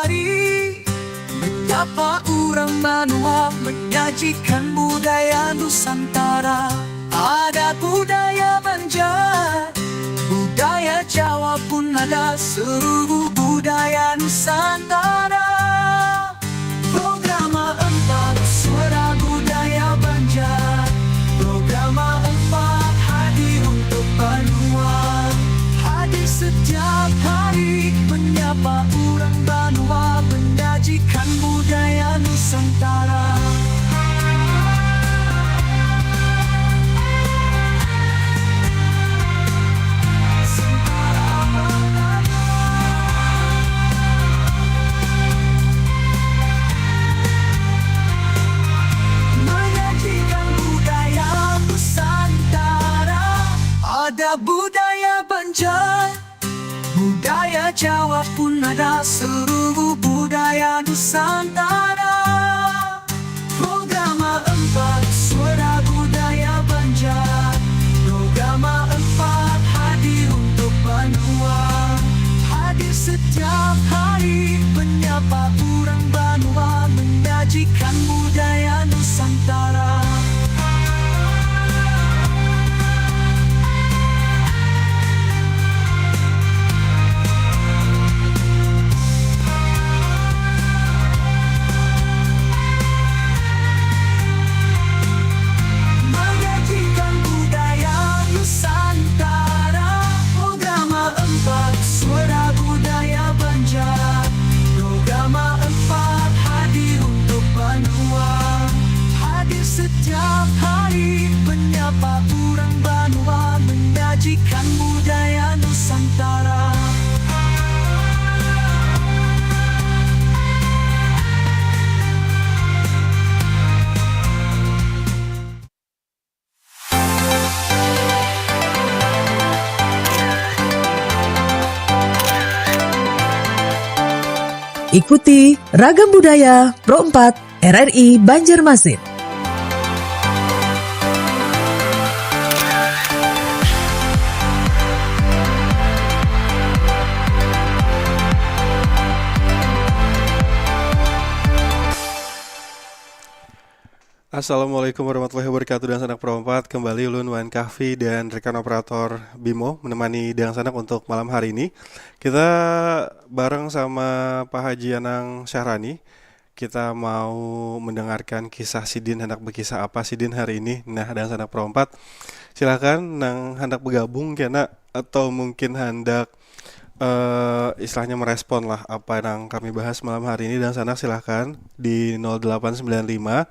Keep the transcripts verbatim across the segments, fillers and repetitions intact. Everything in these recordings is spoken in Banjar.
Hari menyapa urang banua, menyajikan budaya Nusantara. Ada budaya Banjar, budaya Jawa pun ada, seluruh budaya Nusantara. Programa empat, Suara Budaya Banjar. Programa empat hadir untuk banua. Hadir setiap hari, menyapa urang banua, menyajikan budaya Nusantara. Menyajikan budaya Nusantara. Ada budaya Banjar, budaya Jawa pun ada, seluruh budaya Nusantara. Programa empat, Suara Budaya Banjar. Programa empat hadir untuk banua. Hadir setiap hari, menyapa urang banua, menyajikan budaya Nusantara. Menyajikan budaya Nusantara. Programa empat, Suara Budaya Banjar. Programa empat hadir untuk banua. Hadir setiap hari, menyapa urang banua, menyajikan budaya Nusantara. Ikuti Ragam Budaya Pro empat R R I Banjarmasin. Assalamualaikum warahmatullahi wabarakatuh, dangsanak Pro empat. Kembali ulun Wan Kahfi dan rekan operator Bimo menemani dangsanak untuk malam hari ini. Kita bareng sama Pak Haji Anang Syahrani. Kita mau mendengarkan kisah sidin, handak bekisah apa sidin hari ini. Nah, dangsanak Pro empat, silahkan nang handak bergabung kena atau mungkin handak eh, istilahnya merespon lah apa yang kami bahas malam hari ini, dangsanak silahkan di nol delapan sembilan lima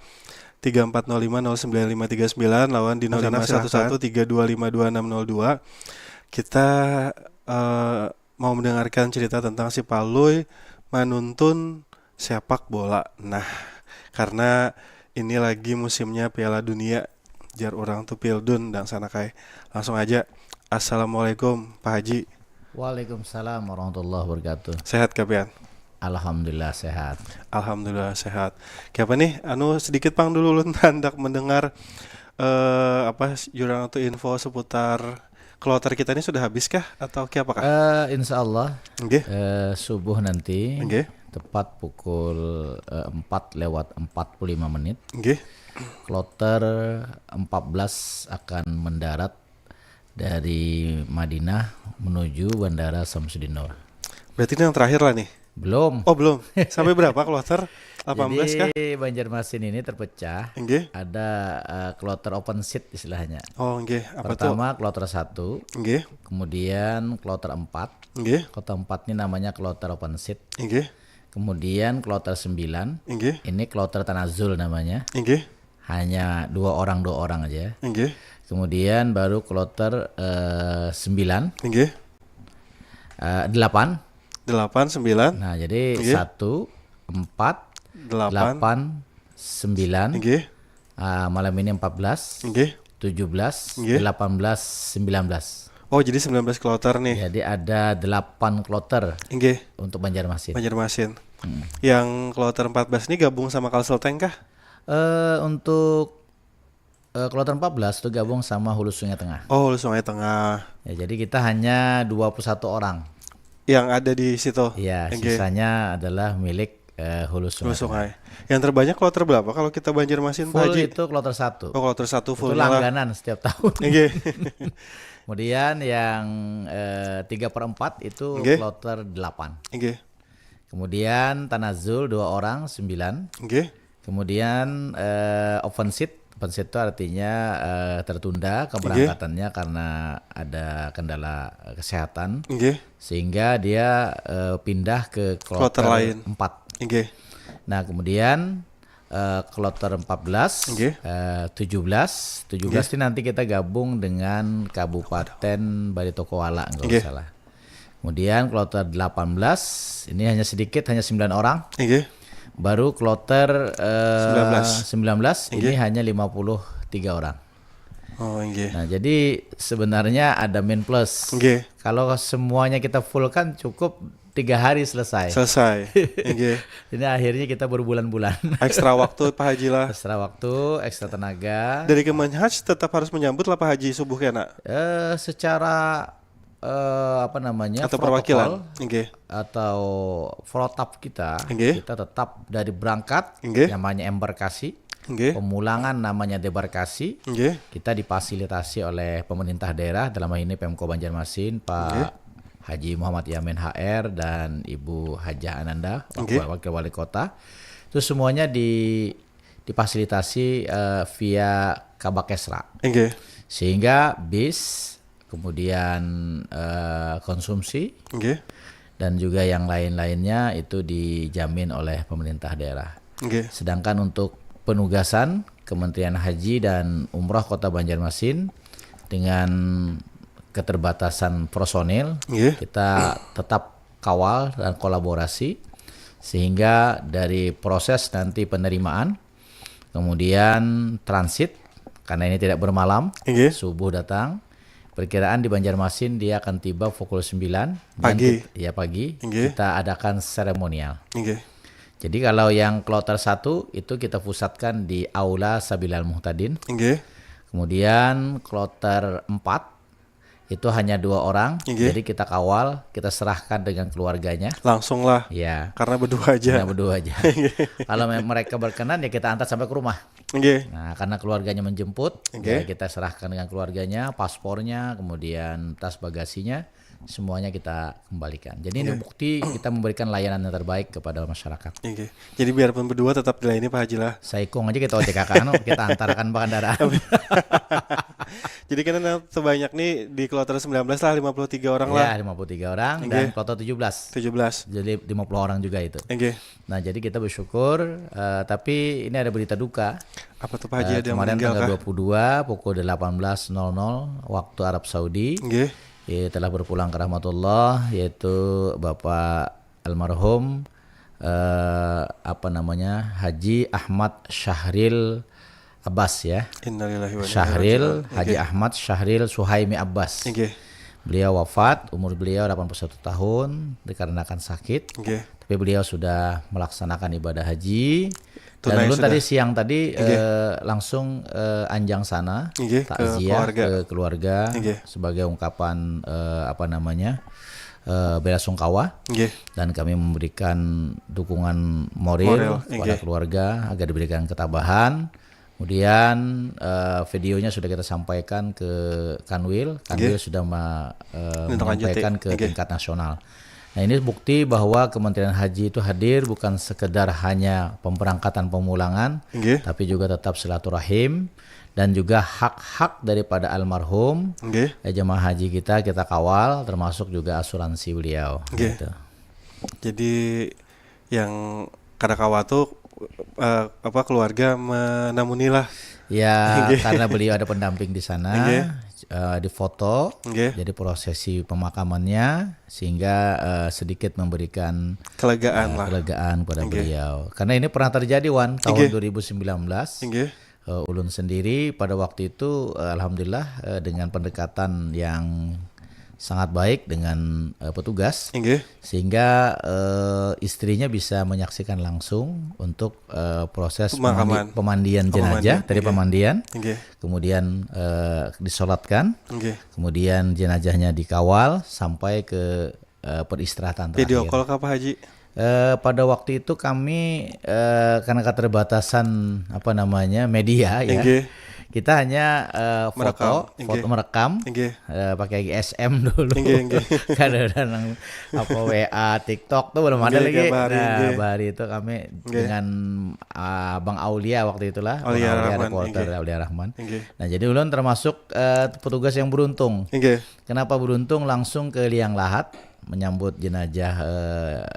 tiga empat nol lima nol sembilan lima tiga sembilan lawan di nol lima satu satu tiga dua lima dua enam nol dua. Kita eh, mau mendengarkan cerita tentang si Palui manuntun sepak bola. Nah, karena ini lagi musimnya Piala Dunia, jar orang tuh pildun, dangsanak ai. Langsung aja. Assalamualaikum, Pak Haji. Waalaikumsalam warahmatullahi wabarakatuh. Sehat kah pian? Alhamdulillah sehat. Alhamdulillah sehat. Kaya apa nih? Anu, sedikit pang dulu ulun handak mendengar eh apa yu urang tuh info seputar kloter kita ini sudah habis kah atau kaya apa kah? Eh, insya Allah, Nggih. eh, subuh nanti Nggih. tepat pukul eh, empat lewat empat puluh lima menit, Nggih. kloter empat belas akan mendarat dari Madinah menuju Bandara Samsudinur. Berarti ini yang terakhir lah nih. Belum. Oh, belum. Sampai berapa kloter? Delapan belas kah? Jadi Banjarmasin ini terpecah. Nggih. Ada eh, kloter open seat istilahnya. Oh, nggih. Apa tuh? Pertama kloter satu, Nggih. kemudian kloter empat. Nggih. Kloter empat ini namanya kloter open seat. Nggih. Kemudian kloter sembilan. Nggih. Ini kloter tanazul namanya. Nggih. Hanya dua orang, dua orang aja. Nggih. Kemudian baru kloter eh, sembilan. Nggih. Eh, delapan. Delapan, sembilan. Nah, jadi Nggih. satu, empat, Delapan. delapan, sembilan. Nggih. Ah, malam ini empat belas, Nggih. tujuh belas, Nggih. delapan belas, sembilan belas. Oh, jadi sembilan belas kloter nih. Jadi ada delapan kloter Nggih. untuk Banjarmasin. Banjarmasin. Hmm. Yang kloter empat belas ini gabung sama Kalsel Tank kah? Eh, untuk eh, kloter empat belas itu gabung sama Hulu Sungai Tengah. Oh, Hulu Sungai Tengah. Ya, jadi kita hanya dua puluh satu orang. yang ada di situ. Iya, Oke. Sisanya adalah milik eh, Hulu Hulu Sungai. Sungai. Yang terbanyak kloter berapa kalau kita Banjarmasin, Pak Full Haji? itu kloter satu. Oh, kloter satu Itu fullnya lah. Langganan setiap tahun. Oke. Kemudian yang eh, tiga per empat itu Oke. Kloter delapan. Oke. Kemudian Tanazul dua orang, sembilan. Oke. Kemudian eh, open seat. Open seat itu artinya eh, tertunda keberangkatannya karena ada kendala eh, kesehatan. Oke. Sehingga dia eh, pindah ke Kloter kloter lain. empat. Oke. Nah, kemudian eh, kloter empat belas, Oke. eh, tujuh belas, tujuh belas ini nanti kita gabung dengan Kabupaten Baritokuala, kalau Oke. nggak salah. Kemudian kloter delapan belas ini hanya sedikit, hanya sembilan orang. Oke. Baru kloter eh, Sembilan belas. sembilan belas ini Oke. Hanya lima puluh tiga orang. Oh, oke. Nah, jadi sebenarnya ada min plus. Oke. Kalau semuanya kita fullkan, cukup tiga hari selesai. Selesai. Oke. Ini akhirnya kita berbulan-bulan. Ekstra waktu, Pak Haji lah. Ekstra waktu, ekstra tenaga. Dari Kemenhaj tetap harus menyambut lah, Pak Haji, subuh kena. Eh, secara eh, apa namanya, Atau protokol perwakilan. Oke. Atau protap kita, Oke. Kita tetap dari berangkat, Oke. Namanya embarkasi, Oke. Pemulangan namanya debarkasi. Oke. Kita difasilitasi oleh pemerintah daerah, dalam hal ini Pemko Banjarmasin, Pak Haji Muhammad Yamin H R dan Ibu Hajah Ananda, Oke. Wakil Wali Kota. Itu semuanya di difasilitasi eh, via Kabakesra. Oke. Sehingga bis, kemudian eh, konsumsi, Oke. Dan juga yang lain-lainnya itu dijamin oleh pemerintah daerah. Oke. Sedangkan untuk penugasan, Kementerian Haji dan Umroh Kota Banjarmasin, dengan keterbatasan personil, Iya. Kita tetap kawal dan kolaborasi, sehingga dari proses nanti penerimaan, kemudian transit, karena ini tidak bermalam, Iya. Subuh datang. Perkiraan di Banjarmasin dia akan tiba pukul sembilan dan Pagi. kit- ya, pagi. Iya. Kita adakan seremonial. Oke. Jadi kalau yang kloter satu itu kita pusatkan di Aula Sabilal Muhtadin. Oke. Kemudian kloter empat itu hanya dua orang. Iya. Jadi kita kawal, kita serahkan dengan keluarganya. Langsung lah. Ya. Karena berdua aja. Hanya berdua aja. Kalau me- mereka berkenan, ya kita antar sampai ke rumah. Oke. Nah, karena keluarganya menjemput, Oke. Ya kita serahkan dengan keluarganya, paspornya, kemudian tas bagasinya, semuanya kita kembalikan. Jadi ini Iya. Bukti kita memberikan layanan yang terbaik kepada masyarakat. Oke. Jadi biarpun berdua tetap dilayani Pak Haji lah. Saikung aja kita ojek akan, kita antarkan bahan kendaraan. Jadi kena sebanyak nih di kloter sembilan belas lah, lima puluh tiga orang Ya, lah. Lima puluh tiga orang Oke. Dan kloter tujuh belas. Tujuh belas. Jadi lima puluh orang juga itu. Oke. Nah, jadi kita bersyukur, eh, tapi ini ada berita duka. Apa tuh Pak Haji, Eh, ada yang kemarin meninggal tanggal kah? Dua puluh dua pukul delapan belas nol nol waktu Arab Saudi, Oke. Ya, telah berpulang ke rahmatullah, yaitu Bapak almarhum, eh, apa namanya, Haji Ahmad Syahril Abbas, ya. Innalillahi wa inna Syahril, ilaihi Haji raji'un. Ahmad Syahril Suhaimi Abbas. Oke. Beliau wafat, umur beliau delapan puluh satu tahun dikarenakan sakit. Oke. Tapi beliau sudah melaksanakan ibadah haji. Dan Tunai ulun sudah. Tadi siang tadi Oke. eh, langsung eh, anjang sana, Oke, ke takziah keluarga. Ke keluarga Oke. Sebagai ungkapan eh, apa namanya, eh, bela sungkawa. Oke. Dan kami memberikan dukungan moral Moral, kepada oke. Keluarga agar diberikan ketabahan. Kemudian eh, videonya sudah kita sampaikan ke Kanwil. Kanwil Oke. Sudah ma- eh, Menindaklanjuti. Menyampaikan ke Oke. Tingkat nasional. Nah, ini bukti bahwa Kementerian Haji itu hadir bukan sekedar hanya pemberangkatan pemulangan, Oke. Tapi juga tetap silaturahim dan juga hak-hak daripada almarhum Oke. Eh, jemaah haji kita kita kawal, termasuk juga asuransi beliau. Oke. Gitu. Jadi yang kada kawa tuh eh, apa, keluarga menamuni lah. Ya, Oke. Karena beliau ada pendamping di sana, Oke. Eh, difoto, Oke. Jadi prosesi pemakamannya sehingga eh, sedikit memberikan Kelegaan eh, lah. Kelegaan kepada Oke. Beliau. Karena ini pernah terjadi, Wan, tahun Oke. Dua ribu sembilan belas. Oke. Eh, ulun sendiri pada waktu itu eh, alhamdulillah eh, dengan pendekatan yang sangat baik dengan eh, petugas, Oke. Sehingga eh, istrinya bisa menyaksikan langsung untuk eh, proses Pemakaman. Pemandi- pemandian Pemakaman, jenazah, tadi oke. Pemandian, Oke. Kemudian eh, disolatkan, Oke. Kemudian jenazahnya dikawal sampai ke eh, peristirahatan Video terakhir. Call kah Pak Haji? Eh, pada waktu itu kami eh, karena keterbatasan apa namanya media ya, Inggih. Kita hanya eh, foto, Merekam, inggih. Foto merekam, Inggih. eh, pakai G S M dulu. Inggih, inggih. Kada ada nang apa W A, TikTok tuh belum ada Inggih, lagi. inggih, bahari, Nah, inggih. Bahari itu kami Inggih. Dengan ah, Bang Aulia waktu itulah, Bang Aulia Aulia Rahman, reporter inggih. Aulia Rahman. Inggih. Nah, jadi ulun termasuk eh, petugas yang beruntung. Inggih. Kenapa beruntung? Langsung ke Liang Lahat menyambut jenazah eh,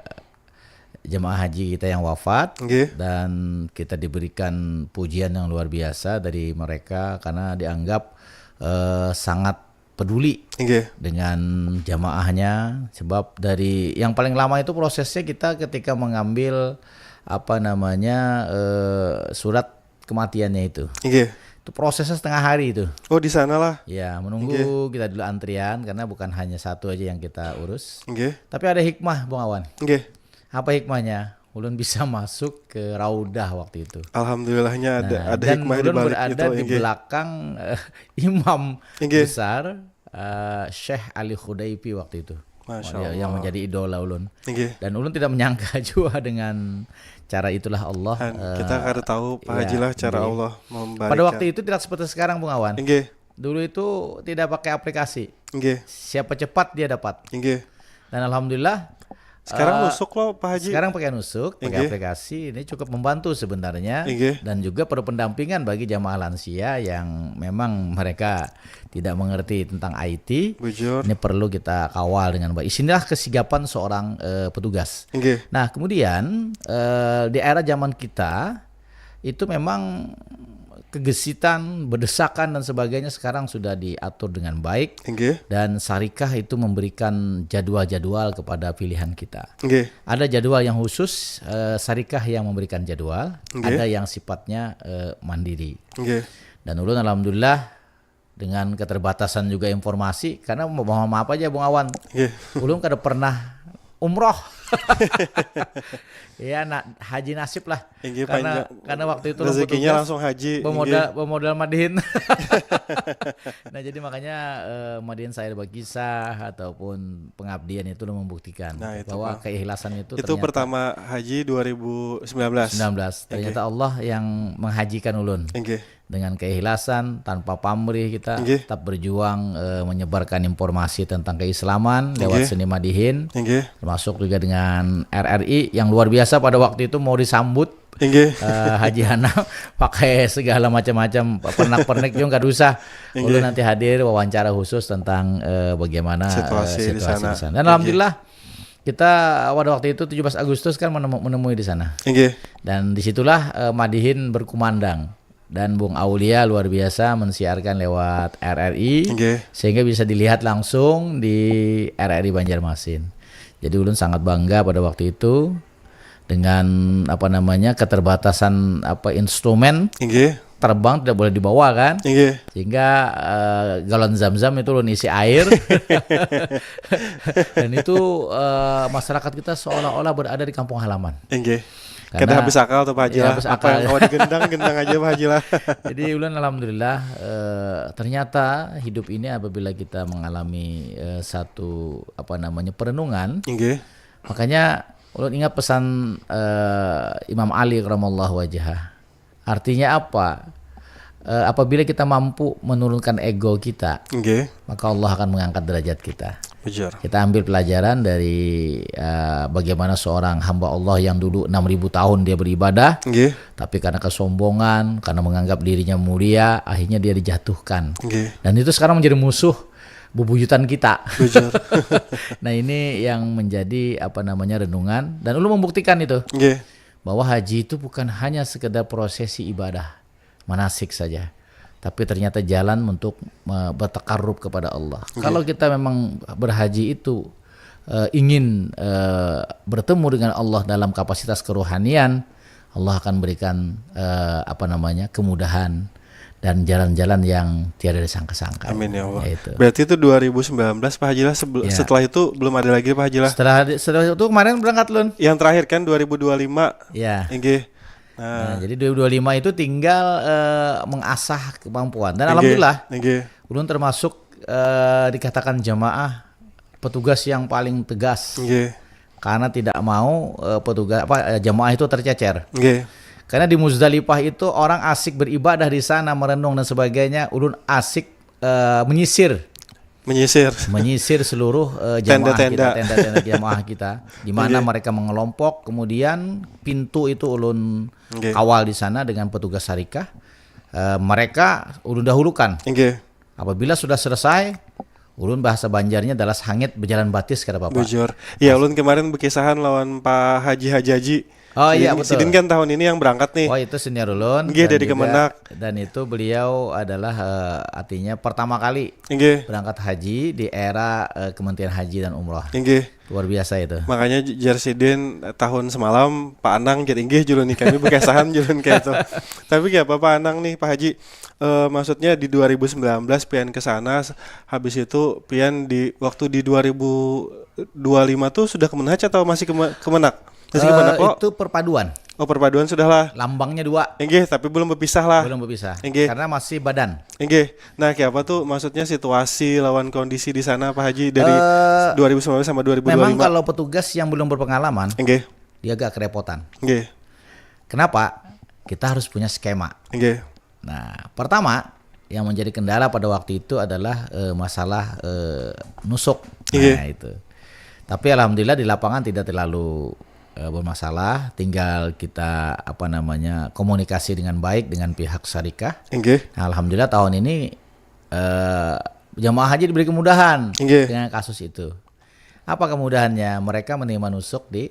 jemaah haji kita yang wafat Inggih. Dan kita diberikan pujian yang luar biasa dari mereka karena dianggap eh, sangat peduli Inggih. Dengan jamaahnya, sebab dari yang paling lama itu prosesnya kita ketika mengambil apa namanya eh, surat kematiannya itu. Inggih. Itu prosesnya setengah hari itu. Oh, di sana lah. Ya, menunggu kita dulu antrian karena bukan hanya satu aja yang kita urus. Inggih. Tapi ada hikmah, Bung Awan. Inggih. Apa hikmahnya? Ulun bisa masuk ke Raudah waktu itu. Alhamdulillahnya ada Nah, ada dan hikmah di ulun balik berada itu. Di Inggih. Belakang eh, imam Inggih. Besar eh, Syekh Ali Khudaipi waktu itu. Masya Dia- Yang Allah. Menjadi idola ulun. Inggih. Dan ulun tidak menyangka juga dengan cara itulah Allah. Dan eh, kita kada tahu Pak iya, Haji lah cara inggih. Allah memberikan. Pada waktu itu tidak seperti sekarang, Bung Awan. Inggih. Dulu itu tidak pakai aplikasi. Inggih. Siapa cepat dia dapat. Inggih. Dan alhamdulillah Sekarang eh, nusuk loh Pak Haji. Sekarang pakai nusuk, pakai Inggih. Aplikasi ini cukup membantu sebenarnya. Inggih. Dan juga perlu pendampingan bagi jamaah lansia yang memang mereka tidak mengerti tentang I T. Bujur. Ini perlu kita kawal dengan baik. Inilah kesigapan seorang eh, petugas. Inggih. Nah, kemudian eh, di era zaman kita itu memang kegesitan, berdesakan dan sebagainya sekarang sudah diatur dengan baik. Inggih. Dan Sarikah itu memberikan jadwal-jadwal kepada pilihan kita. Inggih. Ada jadwal yang khusus, eh, Sarikah yang memberikan jadwal, Inggih. Ada yang sifatnya eh, mandiri. Inggih. Dan ulun alhamdulillah dengan keterbatasan juga informasi, karena mohon maaf aja Bung Awan, Inggih. Ulun kada pernah umroh. Ya, nak haji nasib lah. Inggih, Karena panjang. Karena waktu itu Rezekinya langsung haji. Pemodal Inggih. Pemodal madihin. Nah, jadi makanya eh, madihin saya berkisah ataupun pengabdian itu membuktikan Nah, itu, bahwa Bang. Keikhlasan itu Itu ternyata pertama haji dua ribu sembilan belas. Sembilan belas. Ternyata Allah yang menghajikan ulun. Inggih. Dengan keikhlasan, tanpa pamrih kita Inggih. Tetap berjuang eh, menyebarkan informasi tentang keislaman lewat Inggih. Seni Madihin. Inggih. Termasuk juga dengan R R I yang luar biasa pada waktu itu mau disambut Inggih. eh, Haji Hana pakai segala macam-macam pernak-pernik juga kada usah. Inggih. Ulun nanti hadir wawancara khusus tentang eh, bagaimana eh, Situasi di situasi sana. di sana. Dan Inggih. Alhamdulillah kita pada waktu itu tujuh belas Agustus kan menemu- menemui di sana. Inggih. Dan disitulah eh, Madihin berkumandang. Dan Bung Aulia luar biasa mensiarkan lewat R R I Inggih. Sehingga bisa dilihat langsung di R R I Banjarmasin. Jadi ulun sangat bangga pada waktu itu dengan apa namanya keterbatasan apa instrumen Inggih. Terbang tidak boleh dibawa kan. Inggih. Sehingga eh, galon zam-zam itu ulun isi air. Dan itu eh, masyarakat kita seolah-olah berada di kampung halaman. Inggih. Karena- Kada habis akal tuh Pak Haji Iya, lah. habis Apa akal. Yang kawa digendang, gendang aja Pak Haji lah. Jadi ulun alhamdulillah eh, ternyata hidup ini apabila kita mengalami eh, satu apa namanya perenungan, Inggih. Makanya ulun ingat pesan eh, Imam Ali karamallahu wajhah. Artinya apa? Eh, apabila kita mampu menurunkan ego kita, Inggih. Maka Allah akan mengangkat derajat kita. Bujur. Kita ambil pelajaran dari eh, bagaimana seorang hamba Allah yang dulu enam ribu tahun dia beribadah, Inggih. Tapi karena kesombongan, karena menganggap dirinya mulia, akhirnya dia dijatuhkan. Inggih. Dan itu sekarang menjadi musuh bubuyutan kita. Bujur. Nah, ini yang menjadi apa namanya renungan dan ulun membuktikan itu Inggih. Bahwa haji itu bukan hanya sekedar prosesi ibadah, manasik saja, tapi ternyata jalan untuk me- bertakarrub kepada Allah. Kalau kita memang berhaji itu eh, ingin eh, bertemu dengan Allah dalam kapasitas kerohanian, Allah akan berikan eh, apa namanya kemudahan dan jalan-jalan yang tiada disangka-sangka. Amin ya Allah. Itu. Berarti itu dua ribu sembilan belas Pak Haji lah. Sebel- Ya. Setelah itu belum ada lagi Pak Haji lah. Setelah setelah itu kemarin berangkat Lun. Yang terakhir kan dua ribu dua puluh lima. Ya. Inggih. Nah, jadi dua ribu dua puluh lima itu tinggal eh, mengasah kemampuan dan Inggih. Alhamdulillah Inggih. Ulun termasuk eh, dikatakan jamaah petugas yang paling tegas Nggih. Karena tidak mau uh, petugas apa uh, jamaah itu tercecer. Nggih. Karena di Muzdalifah itu orang asik beribadah di sana, merenung dan sebagainya. Ulun asik uh, menyisir menyisir menyisir seluruh uh, jamaah kita, tenda-tenda jamaah kita, di mana mereka mengelompok, kemudian pintu itu ulun Nggih. kawal di sana dengan petugas syarikat. Uh, mereka ulun dahulukan. Nggih. Apabila sudah selesai, ulun bahasa Banjarnya dalas hangit berjalan batis kada apa-apa. Bujur. Ya, ulun kemarin berkisahan lawan Pak Haji Haji Haji. Oh iya Sidin, betul. Sidin kan tahun ini yang berangkat nih. Oh itu senior ulun. Nggih, dan dari juga- Kemenag. Dan itu beliau adalah eh, artinya pertama kali Nggih. berangkat haji di era eh, Kementerian Haji dan Umroh. Nggih. Luar biasa itu. Makanya j- jar sidin eh, tahun semalam Pak Anang jadi inggih julun nih kami berkesahan julun kayak itu. Tapi gak apa-apa Anang nih Pak Haji. Eh, maksudnya di dua ribu sembilan belas pian ke sana s- habis itu pian di waktu di dua ribu dua puluh lima tuh sudah Kemenhaj atau masih keme, Kemenag? Masih Kemenag Eh, kok. Itu perpaduan. Oh perpaduan sudah lah. Lambangnya dua. Inggih, tapi belum berpisah lah. Belum berpisah. Inggih. Karena masih badan. Inggih. Nah, kayak apa tuh maksudnya situasi lawan kondisi di sana Pak Haji dari Eh, dua ribu sembilan belas sama dua ribu dua puluh lima? Memang kalau petugas yang belum berpengalaman, Inggih. dia agak kerepotan. Inggih. Kenapa? Kita harus punya skema. Inggih. Nah, pertama yang menjadi kendala pada waktu itu adalah eh, masalah eh, nusuk. Iya. Nah, itu. Tapi alhamdulillah di lapangan tidak terlalu eh, bermasalah, tinggal kita apa namanya komunikasi dengan baik dengan pihak syarikah. Inggih. Nah, alhamdulillah tahun ini eh, jamaah haji diberi kemudahan Inggih. Dengan kasus itu. Apa kemudahannya? Mereka menerima nusuk di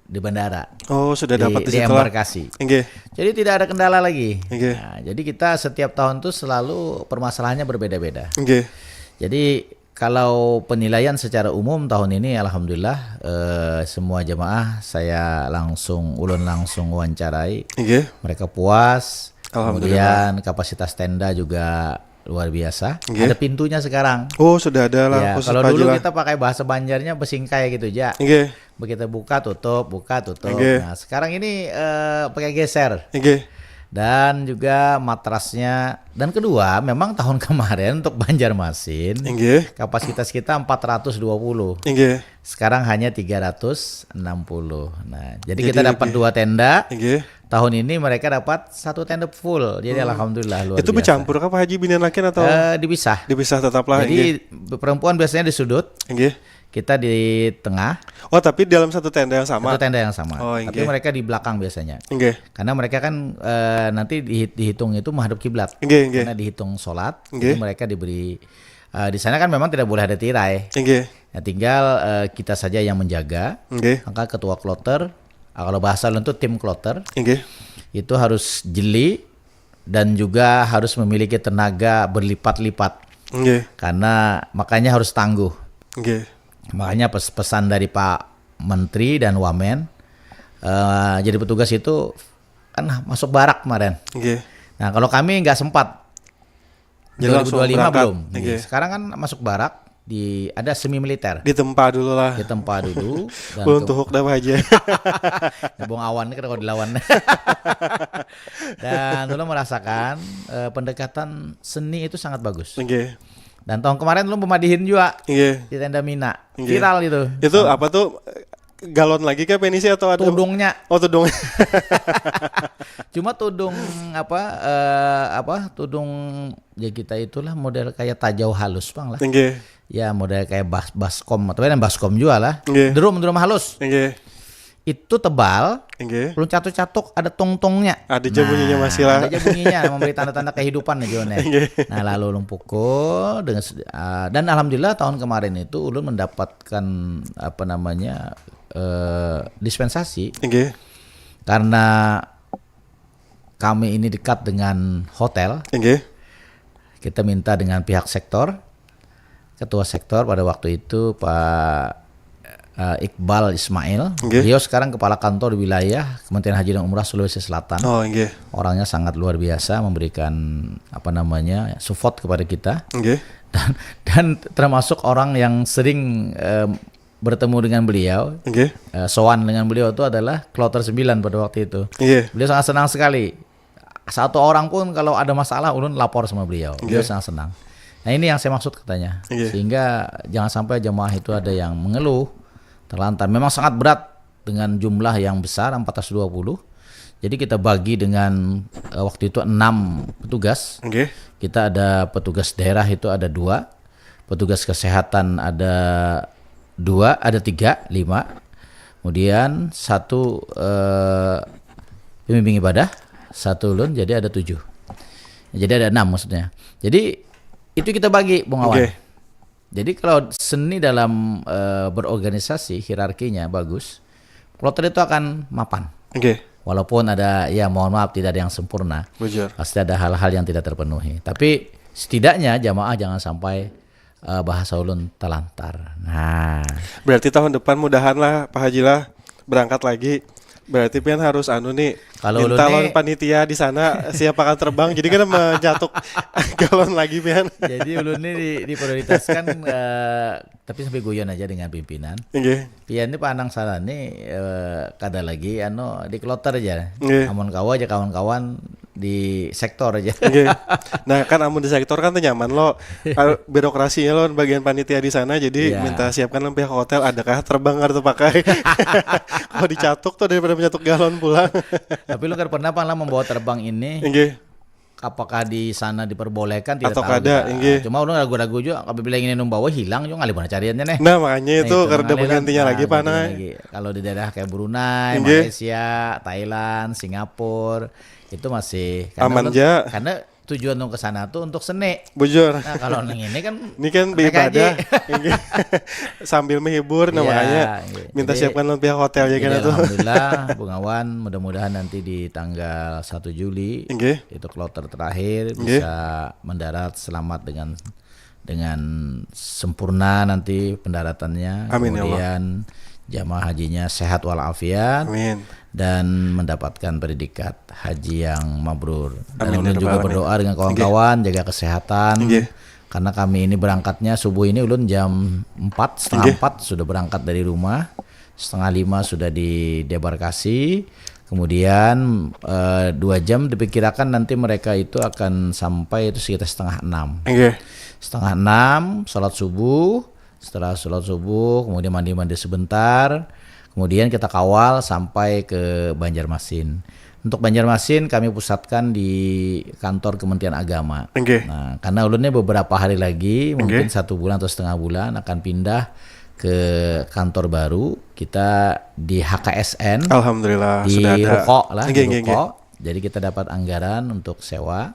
di bandara. Oh, sudah dapat di, di situ lah. Embarkasi. Inggih. Jadi tidak ada kendala lagi. Inggih. Nah, jadi kita setiap tahun tuh selalu permasalahannya berbeda-beda. Inggih. Jadi kalau penilaian secara umum tahun ini alhamdulillah eh, semua jemaah saya langsung ulun langsung wawancarai. Inggih. Mereka puas. Alhamdulillah. Kemudian kapasitas tenda juga luar biasa. Inggih. Ada pintunya sekarang. Oh, sudah ada lah Ya, khusus kalau Pak Haji dulu lah. Kita pakai bahasa Banjarnya besingkai gitu aja. Inggih. Begitu buka tutup, buka tutup. Inggih. Nah, sekarang ini eh, pakai geser. Inggih. Dan juga matrasnya. Dan kedua, memang tahun kemarin untuk Banjarmasin Inggih. kapasitas kita empat ratus dua puluh. Inggih. Sekarang hanya tiga ratus enam puluh. Nah, jadi, Jadi kita dapat lebih- dua tenda. Inggih. Tahun ini mereka dapat satu tenda full. Jadi alhamdulillah luar Itu biasa. Bercampur kah Pak Haji binian lakian atau Eh, dipisah. Dipisah tetap lah. Jadi perempuan biasanya di sudut, Inggih. Kita di tengah. Oh, tapi dalam satu tenda yang sama. Satu tenda yang sama. Oh, Tapi inggih. Mereka di belakang biasanya. Inggih. Karena mereka kan eh, nanti di- dihitung itu menghadap kiblat. Inggih, inggih. Karena dihitung sholat, Inggih. Jadi mereka diberi eh, di sana kan memang tidak boleh ada tirai. Inggih. Nah, tinggal eh, kita saja yang menjaga. Inggih. Maka ketua kloter, ah, kalau bahasa ulun tuh tim kloter, Inggih. Itu harus jeli dan juga harus memiliki tenaga berlipat-lipat. Inggih. Karena makanya harus tangguh. Inggih. Makanya pes- pesan dari Pak Menteri dan Wamen eh, jadi petugas itu kan masuk barak kemarin. Inggih. Nah, kalau kami nggak sempat. Jadi langsung dua ribu dua puluh lima berangkat. Belum. Inggih. Sekarang kan masuk barak di ada semi militer. Ditempa dulu lah. Ditempa dulu dan Belum ke- tuhuk dah Pak Haji. Bung Awan ini kada dilawan. Dan dulu merasakan eh, pendekatan seni itu sangat bagus. Inggih. Dan tahun kemarin lu pemadihin juga Inggih. Di tenda Mina. Inggih. Viral gitu. Itu apa tuh galon lagi kah penisi atau ada Tudungnya. Oh, tudung. Cuma tudung apa eh, apa tudung ya kita itulah model kayak tajau halus bang lah. Inggih. Ya model kayak bas baskom atau yang baskom juga lah. Inggih. Drum drum halus. Inggih. Itu tebal. Inggih. Belum catuk-catuk ada tong-tongnya. Ada aja bunyinya masih lah. Ada aja bunyinya memberi tanda-tanda kehidupan aja nih. Inggih. Nah lalu ulun pukul dengan sed- ah, dan alhamdulillah tahun kemarin itu ulun mendapatkan apa namanya eh, dispensasi Inggih. karena kami ini dekat dengan hotel. Inggih. Kita minta dengan pihak sektor, ketua sektor pada waktu itu Pak eh, Iqbal Ismail. Nggih. Beliau sekarang kepala kantor wilayah Kementerian Haji dan Umrah Sulawesi Selatan. Oh, inggih. Orangnya sangat luar biasa memberikan apa namanya support kepada kita. Inggih. Dan, dan termasuk orang yang sering eh, bertemu dengan beliau, Inggih. eh, sowan dengan beliau itu adalah kloter sembilan pada waktu itu. Inggih. Beliau sangat senang sekali. Satu orang pun kalau ada masalah ulun lapor sama beliau. Beliau Iya. Sangat senang. Nah, ini yang saya maksud katanya. Iya. Sehingga jangan sampai jemaah itu ada yang mengeluh, terlantar. Memang sangat berat dengan jumlah yang besar, empat ratus dua puluh. Jadi kita bagi dengan, eh, waktu itu enam petugas. Oke. Kita ada petugas daerah itu ada dua, petugas kesehatan ada dua, ada tiga, lima. Kemudian satu, eh, pembimbing ibadah, satu ulun, jadi ada tujuh. Jadi ada enam maksudnya. Jadi itu kita bagi, Bung Awan. Oke. Jadi kalau seni dalam, eh, berorganisasi, hierarkinya bagus, kloter itu akan mapan. Oke. Walaupun ada, ya mohon maaf, tidak ada yang sempurna. Bujur. Pasti ada hal-hal yang tidak terpenuhi. Tapi setidaknya jamaah jangan sampai, eh, bahasa ulun talantar. Nah. Berarti tahun depan mudahan lah, Pak Haji lah, berangkat lagi. Berarti pian harus anu nih, kalau minta ulun lawan nih panitia di sana siap akan terbang. Jadi kan mencatuk galon lagi pian. Jadi ulun nih di, diprioritaskan, eh, tapi sampai guyon aja dengan pimpinan. Nggih. Pian ini pandang salah nih, eh, kada lagi anu di kloter aja. Nggih. Amun kawa aja kawan-kawan di sektor aja. Nggih. Nah, kan amun di sektor kan tuh nyaman lo. Kalau birokrasinya lo bagian panitia di sana, jadi iya, minta siapkan lo pihak hotel, adakah terbang kada terpakai. Kalau dicatuk tuh daripada mencatuk galon pulang. Tapi lo kan pernah pang lah membawa terbang ini? Nggih. Apakah di sana diperbolehkan? Tidak tahu juga. Atau kada, nggih. Cuma ulun ragu-ragu juga, apabila ini nang bawa hilang juga ngalih mana cariannya nih. Nah, makanya itu kada ada penggantinya lagi, nah, pang, nah. Kalau di daerah kayak Brunei, nggih, Malaysia, Thailand, Singapura, itu masih karena aman ulun, ja, karena tujuan ulun ke sana tuh untuk seni. Bujur. Nah, kalau nang ini kan ini kan beribadah. Nggih. Sambil menghibur, nah, iya, makanya nggih, minta jadi siapkan lawan pihak hotel ya, jadi kan, tuh. Alhamdulillah, Bung Awan, mudah-mudahan nanti di tanggal satu Juli, nggih, itu kloter terakhir, nggih, bisa mendarat selamat dengan, dengan sempurna nanti pendaratannya. Amin, ya Allah. Kemudian jamaah hajinya sehat walafiat. Amin. Dan mendapatkan predikat haji yang mabrur. Dan amin, ulun ya juga rabbal alamin, berdoa dengan, nggih, kawan-kawan, jaga kesehatan. Nggih. Karena kami ini berangkatnya subuh ini, ulun jam empat, setengah, nggih, empat sudah berangkat dari rumah, setengah lima sudah di debarkasi. Kemudian, eh, dua jam diperkirakan nanti mereka itu akan sampai itu sekitar setengah enam. Nggih. Setengah enam, sholat subuh. Setelah sholat subuh, kemudian mandi-mandi sebentar. Kemudian kita kawal sampai ke Banjarmasin. Untuk Banjarmasin kami pusatkan di kantor Kementerian Agama. Nggih. Nah, karena ulunnya beberapa hari lagi, mungkin, nggih, satu bulan atau setengah bulan akan pindah ke kantor baru kita di H K S N. Alhamdulillah, di sudah ada ruko lah, nggih, di, nggih, ruko, nggih. Jadi kita dapat anggaran untuk sewa.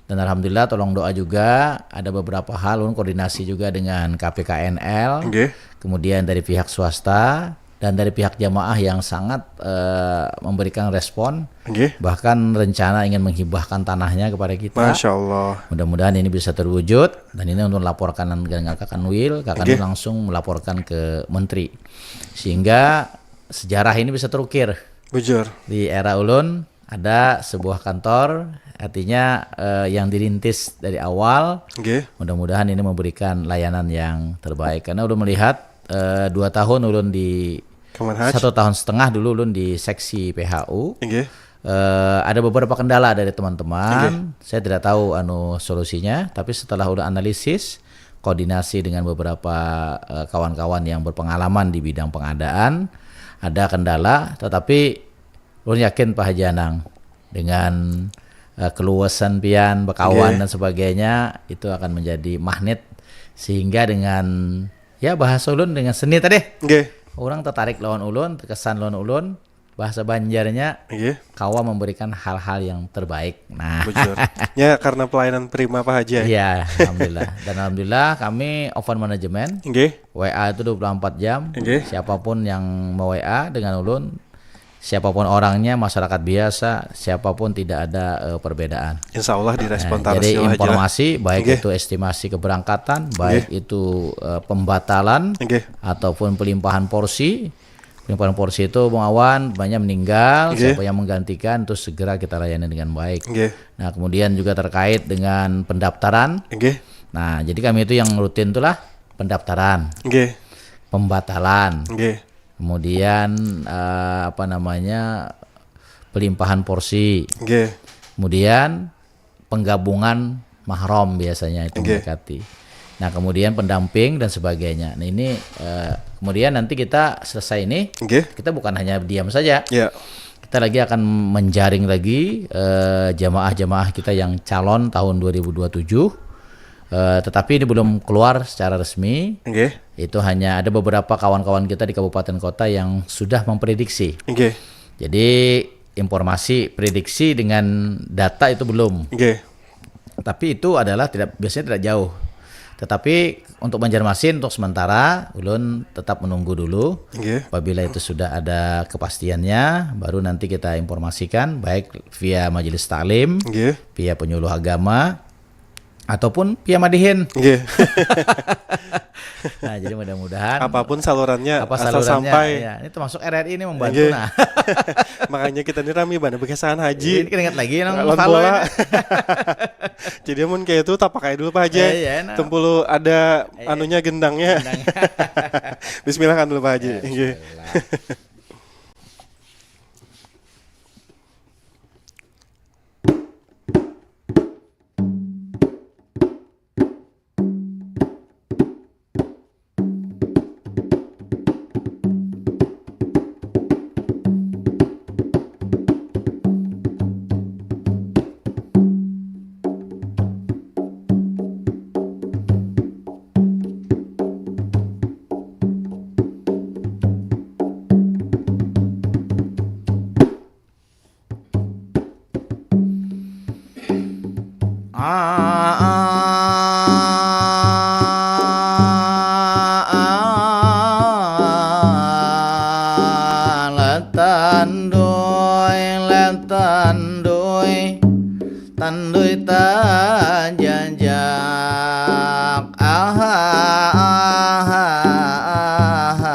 Dan alhamdulillah, tolong doa juga, ada beberapa hal, ulun koordinasi juga dengan K P K N L, nggih, kemudian dari pihak swasta dan dari pihak jamaah yang sangat, eh, memberikan respon. Nggih. Bahkan rencana ingin menghibahkan tanahnya kepada kita. Masya Allah. Mudah-mudahan ini bisa terwujud dan ini untuk laporkan dengan Kakanwil, Kakanwil, nggih, langsung melaporkan ke menteri. Sehingga sejarah ini bisa terukir. Bujur. Di era ulun ada sebuah kantor, artinya, eh, yang dirintis dari awal. Nggih. Mudah-mudahan ini memberikan layanan yang terbaik. Karena ulun melihat, eh, dua tahun ulun di, Kemenhaj, satu tahun setengah dulu ulun di seksi P H U. Nggih. Eh, ada beberapa kendala dari teman-teman. Nggih. Saya tidak tahu anu solusinya, tapi setelah ulun analisis, koordinasi dengan beberapa, eh, kawan-kawan yang berpengalaman di bidang pengadaan, ada kendala, tetapi ulun yakin, Pak Haji Anang, dengan, eh, keluasan pian, bekawan, nggih, dan sebagainya, itu akan menjadi magnet, sehingga dengan, ya, bahasa ulun, dengan seni tadi, nggih, orang tertarik lawan ulun, terkesan lawan ulun, bahasa Banjarnya, nggih, kawa memberikan hal-hal yang terbaik. Nah. Bujur. Ya, karena pelayanan prima, Pak Haji, ya? Iya, alhamdulillah. Dan alhamdulillah kami open management. Nggih. W A itu dua puluh empat jam. Nggih. Siapapun yang mau W A dengan ulun, siapapun orangnya, masyarakat biasa, siapapun, tidak ada, eh, perbedaan. Insya Allah direspon. Nah, tarus, jadi ya, Haji, lah, informasi, baik, nggih, itu estimasi keberangkatan, nggih, baik itu, eh, pembatalan, nggih, ataupun pelimpahan porsi. Pelimpahan porsi itu, Bung Awan, banyak meninggal, nggih, siapa yang menggantikan, itu segera kita layani dengan baik. Nggih. Nah, kemudian juga terkait dengan pendaftaran. Nggih. Nah, jadi kami itu yang rutin itulah pendaftaran. Nggih. Pembatalan. Nggih. Kemudian, eh, apa namanya, pelimpahan porsi. Nggih. Kemudian penggabungan mahram biasanya itu mendekati. Nah, kemudian pendamping dan sebagainya. Nah, ini eh, kemudian nanti kita selesai ini, kita bukan hanya diam saja. Kita lagi akan menjaring lagi eh, jamaah-jamaah kita yang calon tahun dua ribu dua puluh tujuh. Eh, tetapi ini belum keluar secara resmi. Itu hanya ada beberapa kawan-kawan kita di kabupaten kota yang sudah memprediksi. Jadi informasi prediksi dengan data itu belum. Tapi itu adalah tidak, biasanya tidak jauh. Tetapi untuk Banjarmasin, untuk sementara ulun tetap menunggu dulu. Apabila itu sudah ada kepastiannya, baru nanti kita informasikan, baik via majelis taklim, via penyuluh agama, ataupun via madihin. Nah, jadi mudah-mudahan apapun salurannya, apa asal salurannya, sampai. Ya, ini termasuk R R I ini membantu. Nah. Makanya kita ini rame banget, bekesan haji. Ini ingat lagi nang bola. Jadi mun kayak itu tak pakai dulu Pak Haji. Eh, iya, nah. Tempulu ada eh, anunya gendangnya. Gendangnya. Bismillah kan dulu Pak Haji. Ya, Tandui, tandui tajajak. Aha, aha, aha.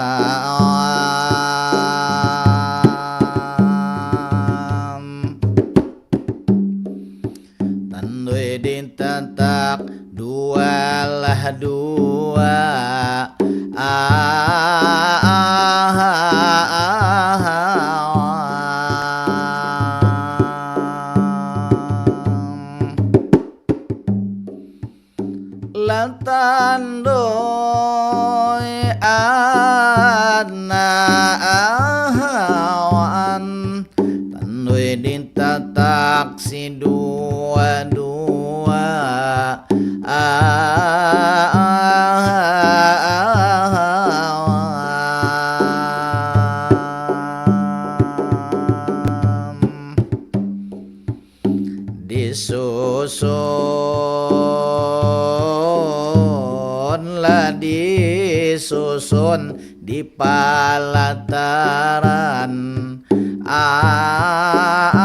Tandui ditatak dua lah dua. Ah, ah, ah, ah. Latandoi ana ahawan. Tandoi ditatak si dua-dua. Ahawan. Disusun lah disusun di palataran ahawan.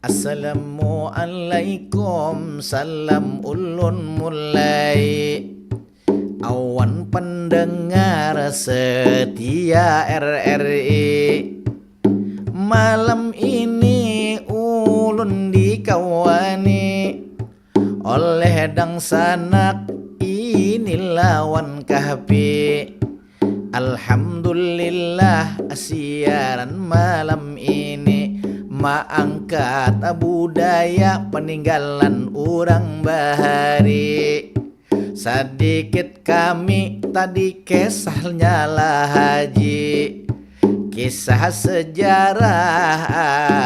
Assalamualaikum, salam ulun mulai. Awan pendengar setia R R I. Malam ini ulun dikawani oleh dangsanak ini lawan kahpi. Alhamdulillah, siaran malam ini maangkat budaya peninggalan urang bahari. Sadikit kami tadi kisahnya lah haji, kisah sejarah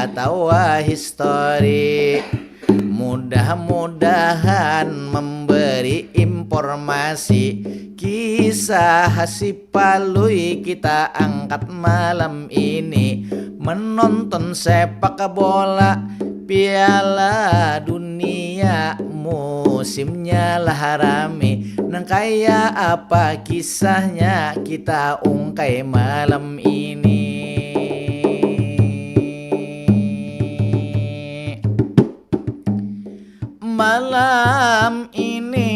atawa histori. Mudah-mudahan memberi informasi kisah si Palui kita angkat malam ini menonton sepak bola Piala Dunia musimnya lah rami. Nang kaya apa kisahnya kita ungkai malam ini. Malam ini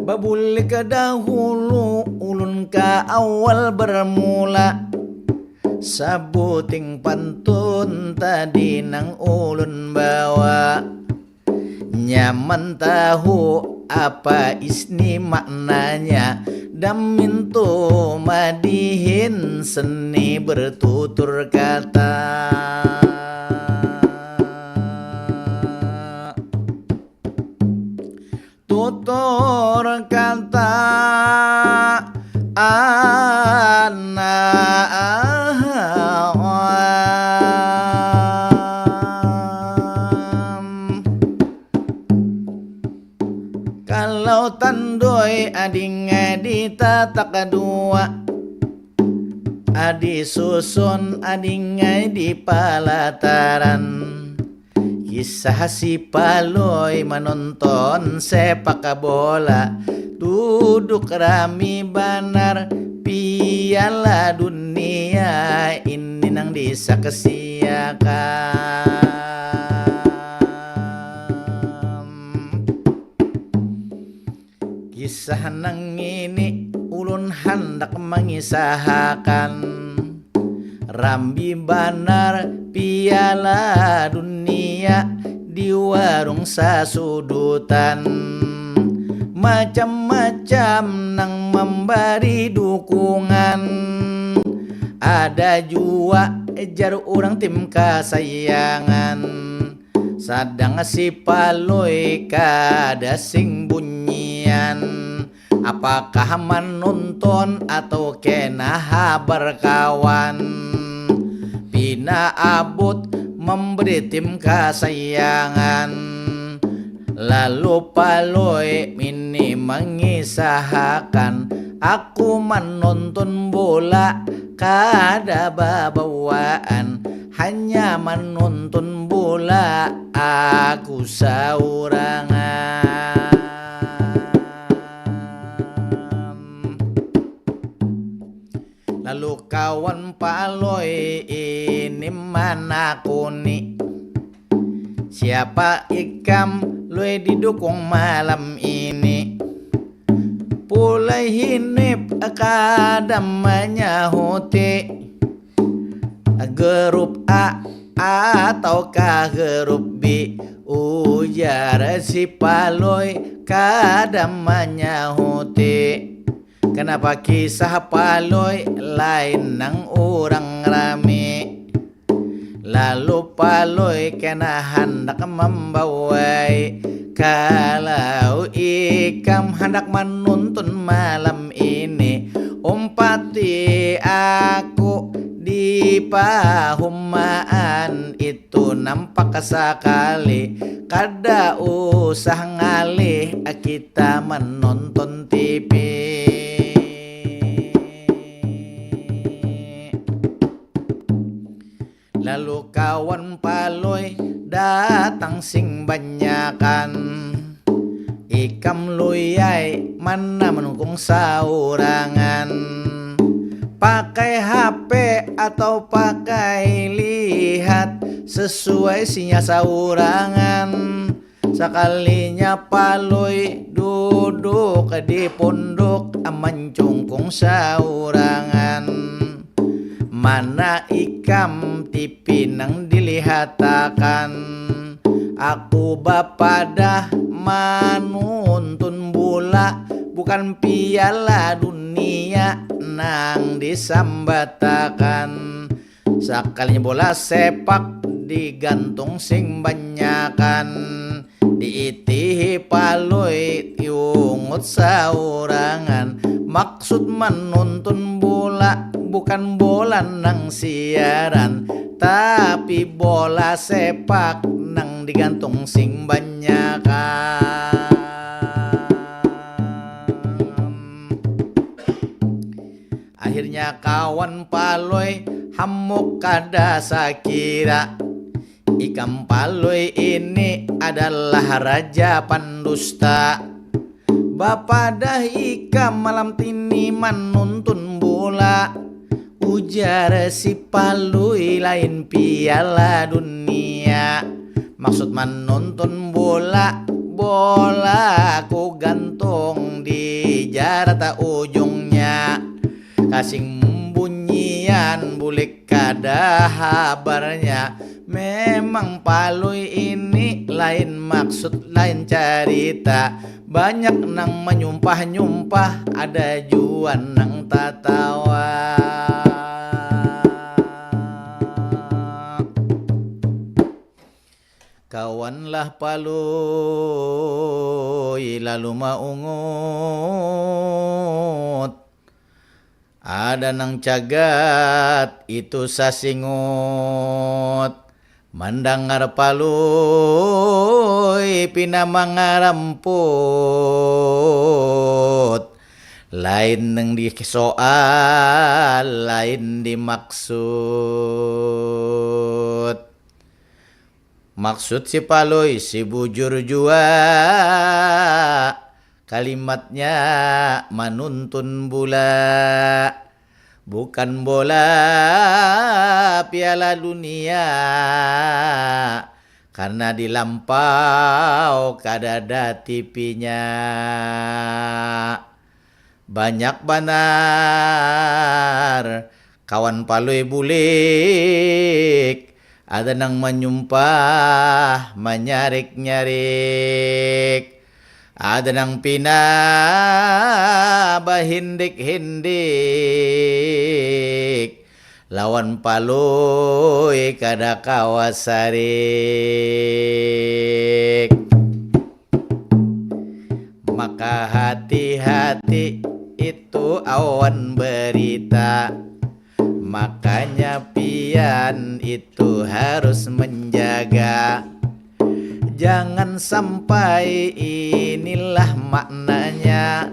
babulik dahulu ulun ka awal bermula. Sabuting pantun tadi nang ulun bawa. Nyaman tahu apa isni maknanya. Damin tu madihin seni bertutur kata. Tutur kata anak awam. Kalau tandoi adingai ditatak dua, adi susun adingai di palataran. Kisah si Palui menonton sepak bola. Duduk rami banar piala dunia ini nang disaksiakan. Kisah nang ini ulun handak mangisahakan. Rambi banar piala dunia di warung sasudutan. Macam-macam nang memberi dukungan. Ada jua jar urang tim kasayangan. Sadang si Palui kada sing bunyian. Apakah manonton atau kena habar kawan? Pina abut memberi tim kasayangan. Lalu Palui ini mengisahakan, aku manonton bola kada babawaan, hanya manonton bola aku saurangan. Lalu kawan Palui ini manakuni, siapa ikam Lui didukung malam ini? Pulai hinip kada manyahuti. Grup A ataukah grup B? Ujar si Palui kada manyahuti. Kenapa kisah Palui lain nang urang rami? Lalu Palui kena handak membawai. Kalau ikam handak manonton malam ini, umpati aku di pahumaan itu nampak sakali. Kada usah ngalih kita menonton T V. Lalu kawan Palui datang sing banyakan. Ikam Lui ai mana menukung saurangan? Pakai H P atau pakai lihat sesuai sinyal saurangan. Sakalinya Palui duduk di punduk mancungkung saurangan. Mana ikam T V nang dilihatakan? Aku bapadah manuntun bola, bukan piala dunia nang disambatakan. Sakalinya bola sepak digantung sing banyakan. Diitihi Palui iungut saurangan. Maksud manuntun bola bukan bola nang siaran, tapi bola sepak nang digantung sing banyakan. Akhirnya kawan Palui hamuk kada sakira. Ikam Palui ini adalah raja pandusta. Bapadah ikam malam tini manuntun bola. Ujar si Palui lain piala dunia. Maksud manuntun bola, bola ku gantung di jarata ujungnya. Kasing bunyian bulik Ada habarnya, memang Palui ini lain maksud, lain carita. Banyak nang manyumpah-nyumpah, ada jua nang tatawa. Kawanlah Palui lalu maungut. Ada nang cagat itu sasingut. Mandangar Palui pina mangaramput. Lain nang disoal, lain dimaksud. Maksud si Palui si bujur jua, kalimatnya manuntun bula. Bukan bola Piala Dunia, karena di lampau kadada T V-nya. Banyak banar kawan Palui bulik, ada nang manyumpah, manyarik-nyarik, ada nang pina bahindik-hindik, lawan Palui kada kawa sarik. Maka hati-hati itu awan berita. Makanya pian itu harus menjaga. Jangan sampai inilah maknanya.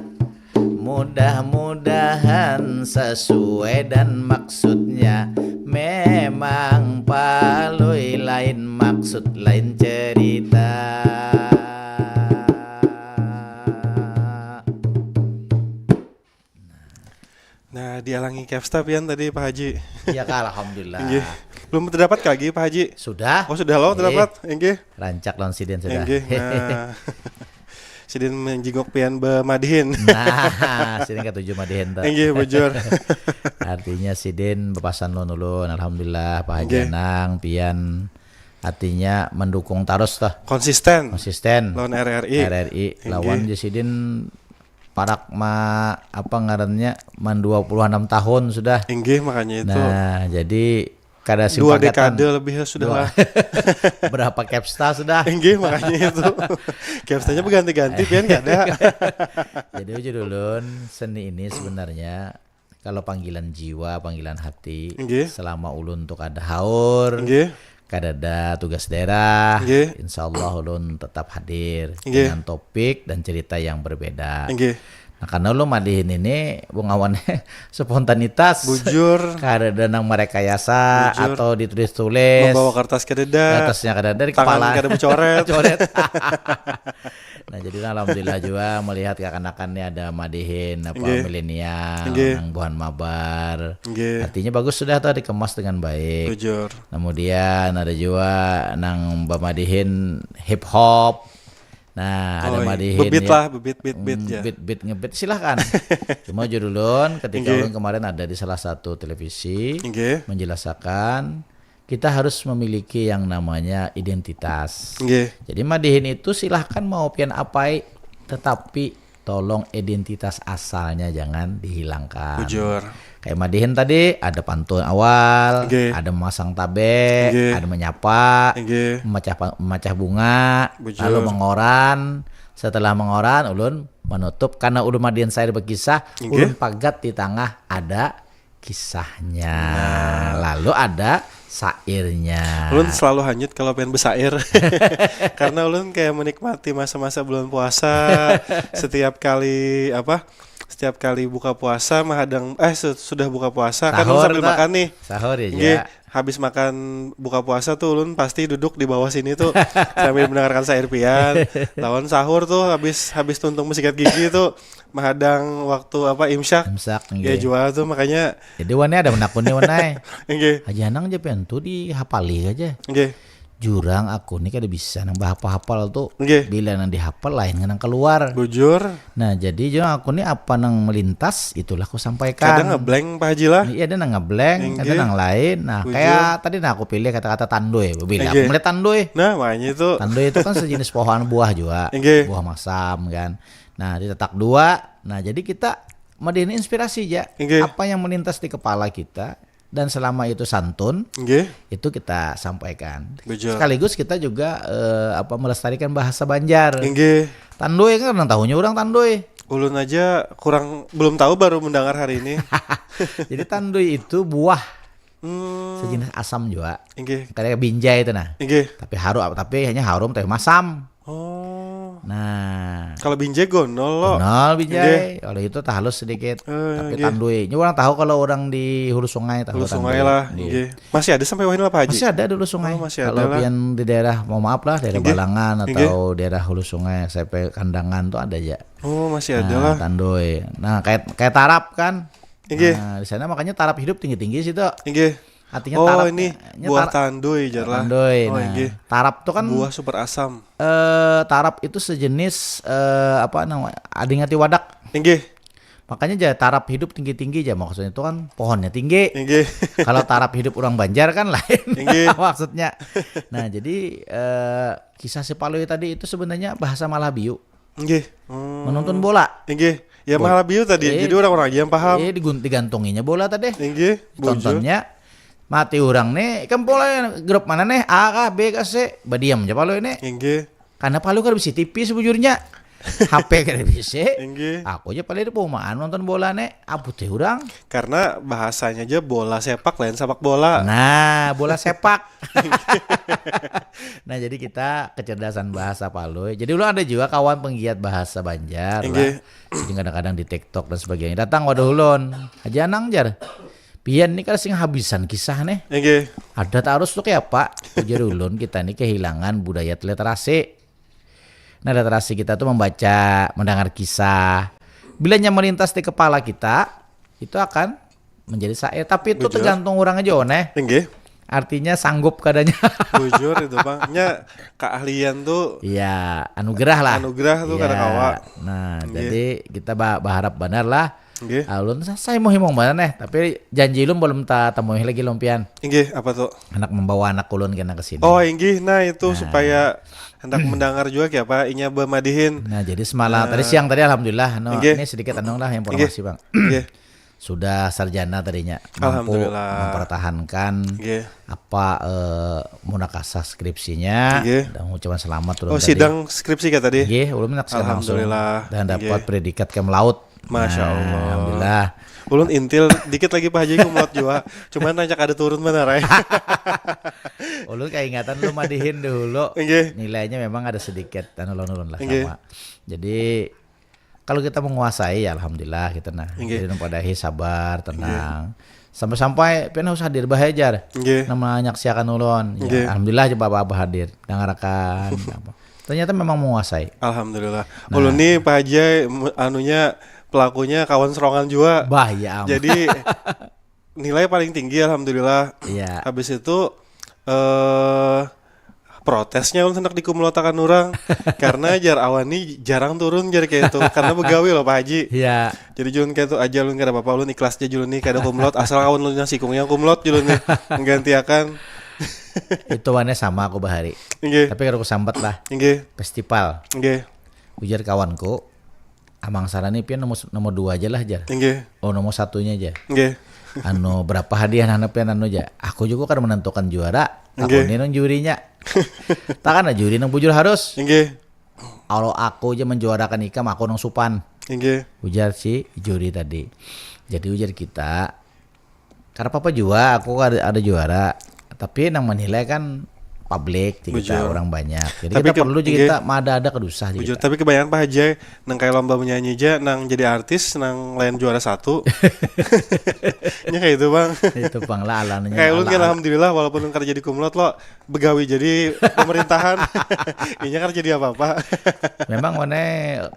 Mudah-mudahan sesuai dan maksudnya. Memang Palui lain maksud, lain cerita. Nah, dialangi Kevsta pian tadi, Pak Haji. Iya kah, alhamdulillah. Inggih. Belum terdapat lagi, Pak Haji? Sudah. Oh, sudah loh, Inggih. Terdapat. Inggih. Rancak lawan sidin sudah. Inggih. Nah. Sidin menjinguk pian bemadihin. Nah, sidin katuju madihin tuh. Inggih, bujur. Artinya sidin bepasan lawan ulun, alhamdulillah, Pak Haji Inggih. Anang, pian artinya mendukung tarus tuh. Konsisten. Konsisten. Lawan R R I. R R I. Lawan ja sidin parak ma apa ngarannya man dua puluh enam tahun sudah. Inggih, makanya itu. Nah, jadi kada Dua simpang katan. Dekade lebih sudah Dua. Lah. Berapa Kevsta sudah? Inggih, makanya itu. Kevstanya berganti-ganti, pian kada. Jadi bujur ulun, seni ini sebenarnya kalau panggilan jiwa, panggilan hati, Inggih. Selama ulun tuh kada haur, Inggih. Kada ada tugas daerah, Inggih. Insya Allah ulun tetap hadir Inggih. Dengan topik dan cerita yang berbeda. Inggih. Nah, karena ulun madihin ini, bungawannya spontanitas. Bujur. Kada ada nang merekayasa Bujur. Atau ditulis-tulis. Membawa kertas kada ada. Kertasnya kada ada di Tangan kepala. Kada bercoret. Coret. Nah, jadi alhamdulillah juga melihat kakanakan nih ada madihin apa Inggih. Milenial, Inggih. Nang buhan mabar. Inggih. Artinya bagus sudah tuh dikemas dengan baik. Bujur. Kemudian ada juga nang bamadihin hip hop. Nah, ada Oh, iya. Madihin Bebit ya. Lah, bebit, bebit, bebit Hmm, ya. Bit bit ngebit silahkan. Cuma judulun ketika Inggih. Ulun kemarin ada di salah satu televisi Inggih. Menjelaskan kita harus memiliki yang namanya identitas. Inggih. Jadi madihin itu silahkan mau pian apai, tetapi tolong identitas asalnya jangan dihilangkan. Bujur. Kayak madihin tadi ada pantun awal, Nggih. Ada memasang tabek, Nggih. Ada menyapa, Nggih. Memecah pa- memecah bunga, Bujur. Lalu mengoran. Setelah mengoran, ulun menutup karena ulun madihin saya berkisah, Nggih. Ulun pagat di tengah ada kisahnya. Lalu ada sairnya. Ulun selalu hanyut kalau pengen besair. Karena ulun kayak menikmati masa-masa bulan puasa. Setiap kali apa? Setiap kali buka puasa menghadang eh su- sudah buka puasa kan ulun Sahur, sambil Pak. Makan nih. Sahur ya, Nggih, Ja. Habis makan buka puasa tuh ulun pasti duduk di bawah sini tuh sambil mendengarkan sair pian. Lawan sahur tuh habis habis tuntung mensikat gigi tuh menghadang waktu apa imsak. Imsak, Ya nggih. Jual tuh makanya Jadi wani ada menakuni wanai. Nggih. Aja nang aja pentu dihapali aja. Nggih. jurang aku ni kada bisa nang bahapal-hapal tu. Nggih. Bila nang dihapal lain nang keluar. Bujur. Nah, jadi jurang aku ni apa nang melintas itulah ku sampaikan. Kadang ngeblank Pak Haji lah. Iya, ada nang ngeblank, ada nang lain. Nah, kayak tadi nah aku pilih kata-kata tandoi. Bila aku melihat tandoi. Nah, makanya itu. Tandoi itu kan sejenis pohon buah juga. Nggih. Buah masam kan. Nah, ditetak dua. Nah, jadi kita madihin inspirasi aja. Nggih. Apa yang melintas di kepala kita dan selama itu santun, Nggih. Itu kita sampaikan. Bujur. Sekaligus kita juga eh, apa melestarikan bahasa Banjar. Nggih. Tandoi kan orang tahunya orang tandoi. Ulun aja kurang belum tahu baru mendengar hari ini. Jadi tandoi itu buah hmm. Sejenis asam juga. Nggih. Kayak binjai itu nah. Nggih. Tapi harum tapi hanya harum tapi masam. Oh. Nah. Kalau binjai gonol lo. Gonol binjai. Kalau itu tahalus sedikit. Uh, tapi tandui. Ini orang tahu kalau orang di hulu sungai tahu. Hulu sungai lah. Masih ada sampai wahini lah Pak Haji? Masih ada di hulu sungai. Oh, masih ada kalau pian di daerah, mau maaf lah, daerah Balangan atau daerah hulu sungai sampai Kandangan tuh ada aja. Oh, masih ada nah, lah. Tandui. Nah, kayak kayak tarap kan. Inggih. Nah, di sana makanya tarap hidup tinggi-tinggi situ. Inggih. Artinya oh, tarap ini buah tandui jar lah. Tandui. Oh, nah, inggih. Tarap tuh kan buah super asam. Eh, tarap itu sejenis eh, apa namanya? Adingati wadak. Inggih. Makanya aja tarap hidup tinggi-tinggi aja maksudnya itu kan pohonnya tinggi. Inggih. Kalau tarap hidup orang Banjar kan lain. Inggih. Maksudnya. Nah, jadi eh, kisah si Palui tadi itu sebenarnya bahasa Malabiu. Nggih. Hmm. Menonton bola. Nggih. Ya malah biu tadi. Eh, jadi orang-orang aja yang paham. Eh, digun- digantunginya bola tadi. Nggih. Tontonnya mati orang nih. Kan bola grup mana nih? A kah, B kah, C? Badiam aja palu ini. Nggih. Karena palu kan bisa T V sebujurnya. H P kada bisa. Nggih. Aku aja paling di perumahan nonton bola nih. Abut ya orang. Karena bahasanya aja bola sepak lain sepak bola. Nah, bola sepak. Nah, jadi kita kecerdasan bahasa Palui. Jadi ulun ada juga kawan penggiat bahasa Banjar lah. Jadi kadang-kadang di TikTok dan sebagainya. Datang wadah ulun. Haji Anang jar. Pian ni kada sing habisan kisah nih. Ada tarus tuh kayak apa? Ujar ulun kita nih kehilangan budaya literasi. Nah, literasi kita tuh membaca, mendengar kisah. Bilanya melintas di kepala kita, itu akan menjadi syair. Tapi itu tergantung orang aja, One. Inggih. Artinya sanggup kadanya. Bujur itu, Bang. Nya keahlian tuh. Iya, anugerah lah. Anugerah tuh ya, kada kawa. Nah, Inggih. Jadi kita berharap benar lah. Nggih. Alun saya mau himung mana nih, tapi janji lun belum tak temui lagi lumpian. Inggih, apa tuh? Anak membawa anak ulun kena ke sini. Oh, inggih. Nah, itu nah. Supaya hendak mendengar juga kayak apa inya bermadihin. Nah, jadi semalam nah. Tadi siang tadi alhamdulillah no, inggih. Ini sedikit anu lah informasi, inggih. Bang. Inggih. Sudah sarjana tadinya mampu mempertahankan inggih. Apa eh, munakasah skripsinya inggih. Dan ucapan selamat ulun. Oh, tadi. Sidang skripsi kayak tadi. Inggih, ulun menyaksikan langsung dan dapat inggih. Predikat ke melaut. Masya nah, Allah. Alhamdulillah. Ulun intil dikit lagi Pak Haji kumlot juga. Cuman rancak ada turun benar ya. Ulun kaingatan lu madihin dulu. Inggih. Nilainya memang ada sedikit anu lawan ulun lah inggih. Sama. Jadi kalau kita menguasai ya alhamdulillah kita nah. Inggih. Jadi padahi sabar, tenang. Inggih. Sampai-sampai pian harus hadir bahajar. Inggih. Nama nyaksiakan ulun. Ya, inggih. Alhamdulillah coba apa hadir. Dengarkan apa. Ternyata memang menguasai. Alhamdulillah. Nah. Ulun nih Pak Haji anunya pelakunya kawan serongan juga. Bah, ya ampun. Jadi nilai paling tinggi alhamdulillah. Iya. Habis itu eh protesnya ulun hendak dikumlotakan orang karena jar awan nih jarang turun jar kayak itu karena begawi loh Pak Haji. Iya. Jadi julun kayak itu aja ulun kada apa-apa ulun ikhlas aja julun nih kada kumlot asal kawan ulun yang sikung yang kumlot julun nih menggantiakan. Itu warnanya sama aku bahari. Inggih. Tapi kalau aku sambat lah. Inggih. Festival. Inggih. Ujar kawanku, Amang Sara nih pian nomor nomor dua aja lah jar. Inggih. Oh nomor satunya aja. Inggih. Anu berapa hadiah nang pian anu aja. Aku juga kan menentukan juara. Aku ini nang jurinya. Tak kan juri nang bujur harus. Inggih. Kalau aku aja menjuarakan ikam, aku nang supan. Inggih. Ujar si juri tadi. Jadi ujar kita Kada apa-apa jua aku ada, ada juara. Tapi nang menilai kan publik, jadi kita orang banyak. Jadi tapi kita ke, perlu juga kita ada ada kedusah juga. Tapi kebanyakan Pak Haji nang kayak lomba menyanyi aja nang jadi artis nang lain juara satu. Nya kayak itu bang. Itu bang lah alannya. Kayak ulun kan alhamdulillah walaupun kada jadi kumlot lo begawi jadi pemerintahan. Inya kada jadi apa-apa. Memang mana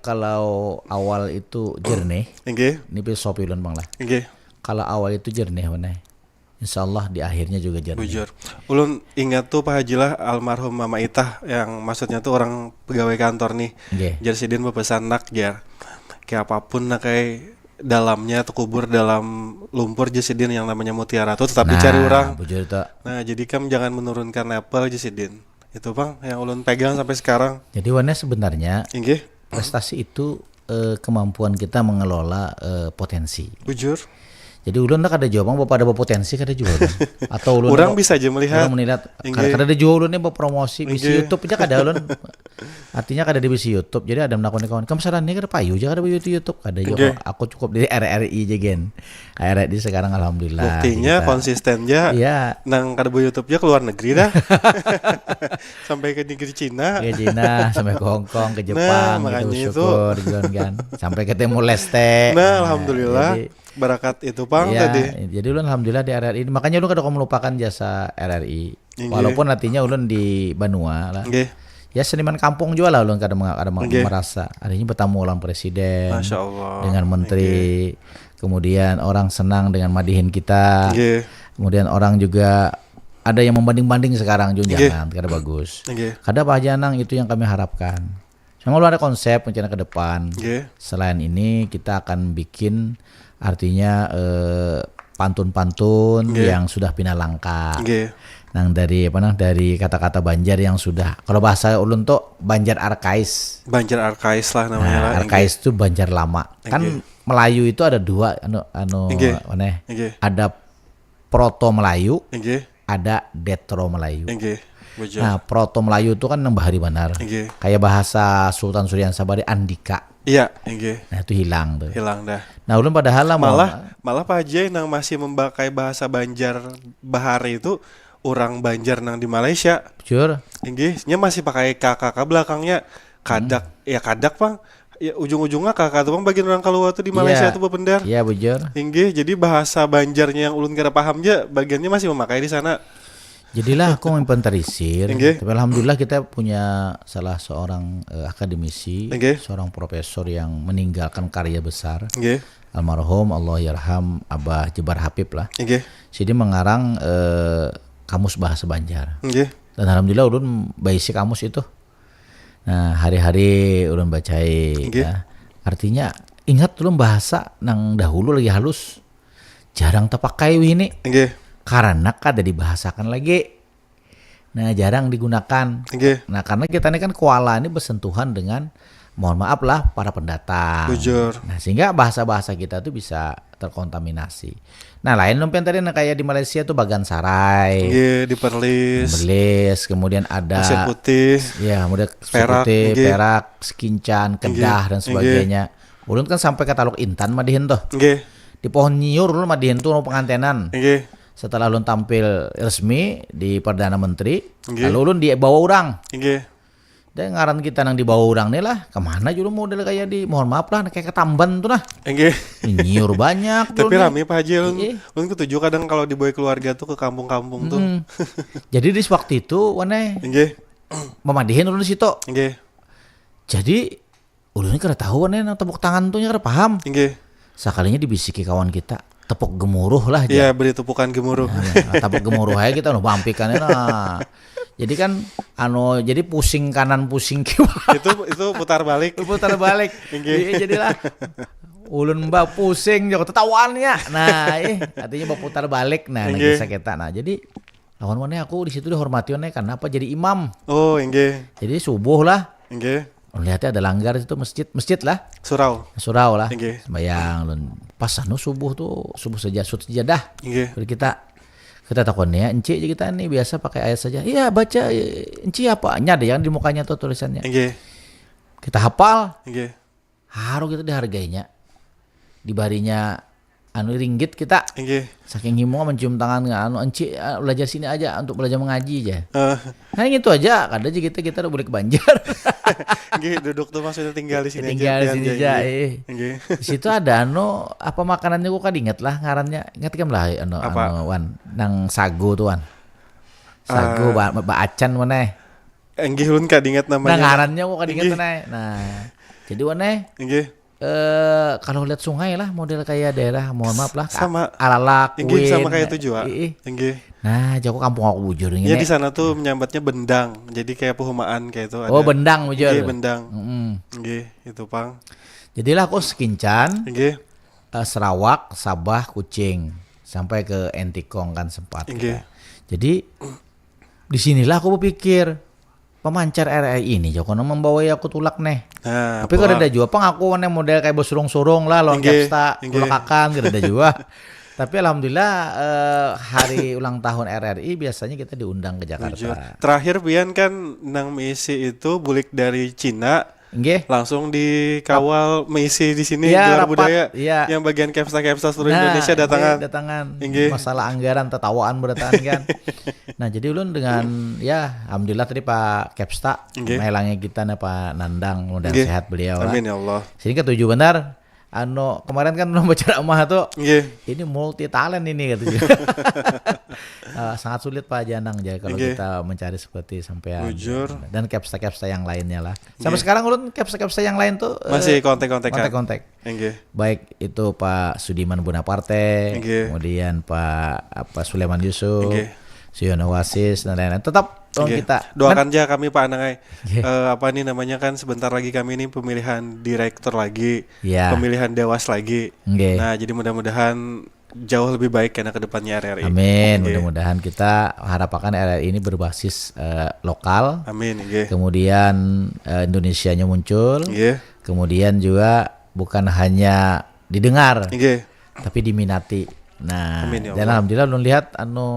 kalau awal itu jernih. Inggih. Ini filosofi ulun bang lah. Inggih. Kalau awal itu jernih mana. Insya Allah di akhirnya juga jernih. Bujur. Ulun ingat tuh Pak Haji lah, almarhum Mama Itah, yang maksudnya tuh orang pegawai kantor nih. Nggih. Jar sidin berpesan, "Nak," jar, "kayak apapun nak, kayak dalamnya tuh kubur dalam lumpur," jar sidin, "yang namanya mutiara tuh tetap Nah, dicari orang." Bujur tuh. Nah, jadi kam jangan menurunkan level, jar sidin. Itu bang yang ulun pegang sampai sekarang. Jadi Wane, sebenarnya Inggih. Prestasi itu eh, kemampuan kita mengelola eh, potensi. Bujur. Jadi ulun tak ada jawab, bapak ada berpotensi kada jua kan? Atau ulun Orang apa- bisa aja melihat. Orang melihat Inggih. kada, kada jua ulun nih berpromosi, bisi Inggih. YouTube aja kada ulun. Artinya kada ada bisi YouTube, jadi ada menakuni kawan, "Kamu salah nih, kada payu aja, kada di YouTube," kada juga. Inggih. Aku cukup di R R I aja gen. R R I sekarang alhamdulillah. Buktinya kita- konsisten aja. Iya. Nang kada be YouTube aja keluar negeri dah. Sampai ke negeri Cina. Ke Cina, sampai ke Hong Kong, ke Jepang, Nah, makanya gitu, itu. Syukur, gitu kan. Sampai ke Timor Leste. Nah, alhamdulillah. Jadi, Barakat itu pang iya, tadi. Jadi ulun alhamdulillah di R R I ini. Makanya ulun kada kawa melupakan jasa R R I. Inggih. Walaupun artinya ulun di banua lah. Nggih. Ya seniman kampung juga lah ulun kada menga- kada Nggih. merasa. Artinya bertamu orang presiden, Masya Allah. Dengan menteri, kemudian orang senang dengan madihin kita. Nggih. Kemudian orang juga ada yang membanding-banding sekarang juga Nggih. Jangan, kada bagus. Nggih. Kada apa aja nang itu yang kami harapkan. Cuma belum ada konsep rencana ke depan. Nggih. Selain ini kita akan bikin artinya eh, pantun-pantun Nggih. Yang sudah pina langka. Nggih. Nang dari apa nah dari kata-kata Banjar yang sudah, kalau bahasa ulun tuh Banjar arkais. Banjar arkais lah namanya lah. Nah, arkais itu Banjar lama. Kan Nggih. Melayu itu ada dua anu anu Nggih. Aneh. Nggih. Ada proto Melayu, Inggih. Ada detro Melayu. Inggih. Bujur. Nah, proto Melayu itu kan nang bahari banar. Inggih. Kayak bahasa Sultan Surian Sabari, Andika. Iya, inggih. Nah, itu hilang tuh. Hilang dah. Nah, ulun padahal lah mau Malah malah Pak Haji nang masih memakai bahasa Banjar bahari itu orang Banjar nang di Malaysia. Jujur. Inggih, nya masih pakai K K K belakangnya. Kadak, Hmm. Ya kadak pang. Ya ujung-ujungnya K K tuh pang bagian orang Kalua tuh di Malaysia Iya. Tuh bebendar. Iya, bujur. Inggih, jadi bahasa Banjarnya yang ulun kira paham aja bagiannya masih memakai di sana. Jadilah aku mempentarisir. Inggih. Tapi alhamdulillah kita punya salah seorang eh, akademisi, Inggih. Seorang profesor yang meninggalkan karya besar. Inggih. Almarhum Allahyarham Abah Jebar Habib lah. Inggih. Jadi mengarang eh, kamus bahasa Banjar. Inggih. Dan alhamdulillah ulun baisi kamus itu. Nah, hari-hari ulun bacai Inggih. Ya. Artinya ingat ulun bahasa nang dahulu lagi halus. Jarang terpakai wih ini. Inggih. Karena kada dibahasakan lagi. Nah, jarang digunakan. Inggih. Nah, karena kita ini kan kuala ini bersentuhan dengan, mohon maaf lah, para pendatang. Bujur. Nah, sehingga bahasa-bahasa kita tuh bisa terkontaminasi. Nah, lain lumpian tadi, nah, kayak di Malaysia tuh Bagan Sarai, Inggih, di Perlis. Belis, kemudian ada Pasir Putih. Ya, kemudian Perak, Putih, inggih. Perak, Sekincan, Kedah, Inggih, dan sebagainya. Ulun kan sampai ke Taluk Intan madihin tuh. Inggih. Di pohon nyiur ulun madihin tuh pengantenan. Inggih. Setelah ulun tampil resmi di Perdana Menteri, Inggih. Lalu ulun dibawa orang. Inggih. Dan ngaran kita nang dibawa orang nih lah, kemana juga model kayak di, mohon maaf lah, kayak ketamban tuh nah. Inggih. Nyiur banyak. Tapi Ulun nih. Rame Pak Haji, ulun, Iya. Ulun ketuju kadang kalau dibawa keluarga tuh ke kampung-kampung tuh. Hmm. Jadi di waktu itu, Wane, Inggih. Mamadihin ulun di situ. Inggih. Jadi ulun ini kada tahu, Wane, nang tepuk tangan tuh nya kada paham. Inggih. Sekalinya dibisiki kawan kita, tepuk gemuruh lah. Iya, Jar. Beri tepukan gemuruh. Nah, tepuk gemuruh aja kita, nu bampikan ya, nah. Jadi kan anu, jadi pusing kanan pusing kiri. Itu itu putar balik. Putar balik. Inggih. Iya, jadilah ulun ba pusing jauh tetawaannya. Nah, eh, artinya berputar balik. Nah, Inggih. Kisah kita. Nah, jadi lawan mana aku di situ dihormati, Wane, karena apa, jadi imam. Oh, inggih. Jadi subuh lah. Inggih. Lihatnya ada langgar itu, masjid, masjid lah. Surau. Surau lah. Inggih. Sembayang, ulun. Pas anu subuh tuh, subuh saja, sut sajadah. Inggih. Jadi kita kita takonnya, "Encik," aja kita nih biasa pakai ayat saja. "Iya, baca, Encik apa?" Nya ada yang di mukanya tuh tulisannya. Inggih. Kita hafal, Inggih. haru kita dihargainya. Dibarinya anu ringgit kita. Inggih. Saking himung mencium tangan, anu, "Encik, ah, belajar sini aja untuk belajar mengaji aja." Eh, Nah, gitu aja, kada aja kita kita udah boleh ke Banjar. Inggih, duduk tuh maksudnya tinggal di sini Tinggal aja. di sini Pian, aja, inggih. eh. Inggih. Di situ ada anu, apa makanannya, aku kada ingat lah ngarannya. Ingat kan lah anu, Apa? Anu, Wan, nang sagu tuh, Wan. Sagu Eh. ba, ba acan mana? Inggih, ulun kada ingat Nah, namanya. Ngarannya aku kada ingat, Inggih. Nah, jadi, Wan, eh, Inggih. eh kalau lihat sungai lah, model kayak daerah, mohon maaf lah, Sama. Alalak, Inggih, sama Kuin. Kayak itu juga. Ih, ih. Inggih. Nah, jago kampung aku bujur Ya ini. Di sana tuh menyambatnya bendang. Jadi kayak pehumaan kayak itu ada. Oh, bendang bujur. Inggih, bendang. Mm-mm. Inggih, itu pang. Jadilah aku sekincan, Inggih. eh, Sarawak, Sabah, Kucing, sampai ke Entikong kan sempat. Inggih. Kita. Jadi di sinilah aku berpikir, pemancar R R I ini jago nang membawa aku tulak nih. Nah, Tapi kada ada jua pang aku nih model kayak bersurung-surung lah, lawan Inggih, Kepsta, inggih. Tulakakan, kada ada jua. Tapi alhamdulillah, eh, hari ulang tahun R R I biasanya kita diundang ke Jakarta. Terakhir pian kan nang meisi itu bulik dari Cina, Inggih. Langsung dikawal meisi di sini Iya, gelar rapat, budaya. Iya. Yang bagian Kepsta-Kepsta seluruh Nah, Indonesia inggih, datangan. Datangan. Inggih. Masalah anggaran, tetawaan berataan kan. Nah, jadi ulun dengan, ya, alhamdulillah tadi Pak Kepsta, Inggih. Melangi kita nih, Pak Nandang, mudah Inggih. Sehat beliau lah. Amin ya Allah. Sini ketujuh benar. Anu, kemarin kan ulun berceramah tuh. Inggih. Ini multi talent ini, katanya. Eh, sangat sulit, Pak Janang, jadi kalau Inggih. Kita mencari seperti sampean. Bujur. Dan Kepsta-Kepsta yang lainnya lah. Sampai Inggih. Sekarang ulun Kepsta-Kepsta yang lain tuh, eh, Masih kontak-kontakan. Kontak-kontak. Inggih. Baik itu Pak Sudiman Bonaparte, Inggih. Kemudian Pak apa Sulaiman Yusuf, Inggih. Suyono Wasis, dan lain-lain. Tetap tolong Inggih. Kita. Doakan aja kami, Pak Anangai. Inggih. Eh, apa nih namanya, kan sebentar lagi kami ini pemilihan direktur lagi, Ya. Pemilihan dewas lagi. Inggih. Nah, jadi mudah-mudahan jauh lebih baik karena ke depannya R R I. Amin. Inggih. Mudah-mudahan kita harapakan R R I ini berbasis, eh, lokal. Amin, inggih. Kemudian, eh, Indonesianya muncul. Inggih. Kemudian juga bukan hanya didengar, Inggih. Tapi diminati. Nah, Amin, ya dan Allah. Alhamdulillah ulun lihat anu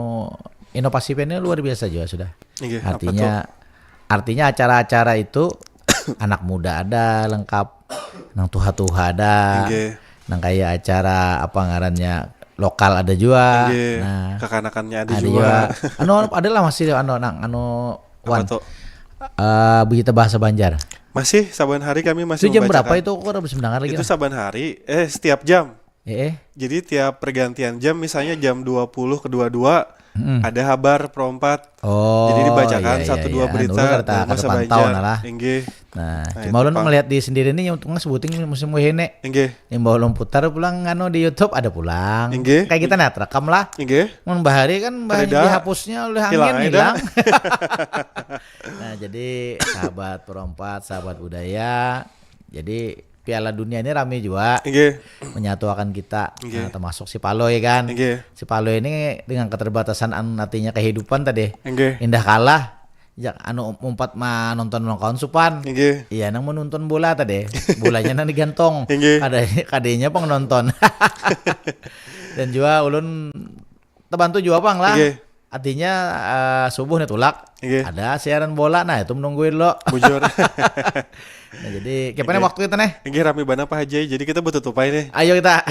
inovasi pian ini luar biasa juga sudah. Inggih, apa Artinya, artinya acara-acara itu anak muda ada lengkap, nang tuha-tuha ada, Inggih. Nang kayak acara apa ngarannya lokal ada juga. Inggih. Nah, Kekanakannya ada ada juga. juga. Anu, anu, ada lah masih anu nang anu Apa Wan. Tuh? Eh, berita bahasa Banjar. Masih saban hari kami masih Itu jam membacakan. Berapa itu? Aku udah bisa mendengar lagi. Itu Lah. Saban hari, eh, setiap jam. Eh, eh. Jadi tiap pergantian jam, misalnya jam dua puluh ke dua dua, Mm-mm. Ada habar perompat. Oh, Jadi dibacakan iya, satu iya, dua iya. Berita Anu, kada, bahasa kada Banjar. Pantau nah lah. Inggih. Nah, Nah, cuma itu, ulun Pak. Melihat di sendiri nih, untungnya sebuting musim wahene. Inggih. Imbau ulun putar pulang anu di YouTube ada pulang. Inggih. Kayak kita nih rekam lah. Inggih. Mun bahari kan bah- Kada. Dihapusnya oleh Hilang angin aja. Hilang. Nah, jadi sahabat perompat, sahabat budaya. Jadi Piala Dunia ini rame juga. Inggih. Menyatuakan kita. Inggih. Nah, termasuk si Palui kan. Inggih. Si Palui ini dengan keterbatasan an- artinya kehidupan tadi. Inggih. Indah kalah. Jak anu umpat menonton nonton supan. Inggih. Iya, nang menonton bola tadi. Bolanya nang digantung. Inggih. Kada kadenya pang nonton. Dan juga ulun terbantu juga pang lah. Inggih. Artinya eh, subuh nih tulak. Inggih. Ada siaran bola, nah itu menungguin lo. Bujur. Nah, jadi kapan waktu kita nih? Inggih, rame banget Pak Haji. Jadi kita betutupai nih. Ayo kita.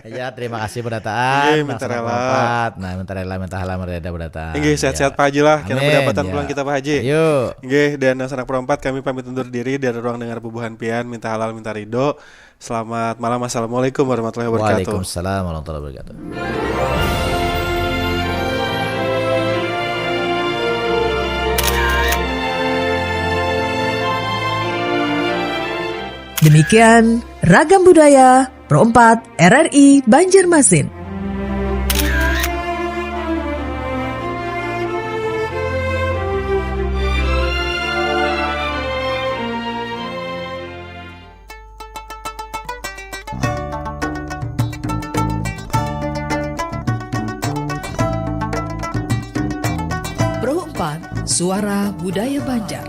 Ya, terima kasih berataan. Inggih, minta Nah, rela. Perompat. Nah, minta rela, minta halal, mereda berataan. Inggih, sehat-sehat Pak Haji lah. Kena Amin, pendapatan ya. Pulang kita Pak Haji. Ayo. Inggih, dan sanak perompat kami pamit undur diri dari ruang dengar bubuhan pian, minta halal, minta ridho. Selamat malam. Assalamualaikum warahmatullahi wabarakatuh. Waalaikumsalam warahmatullahi wabarakatuh. Demikian Ragam Budaya Pro empat R R I Banjarmasin. Pro empat, Suara Budaya Banjar.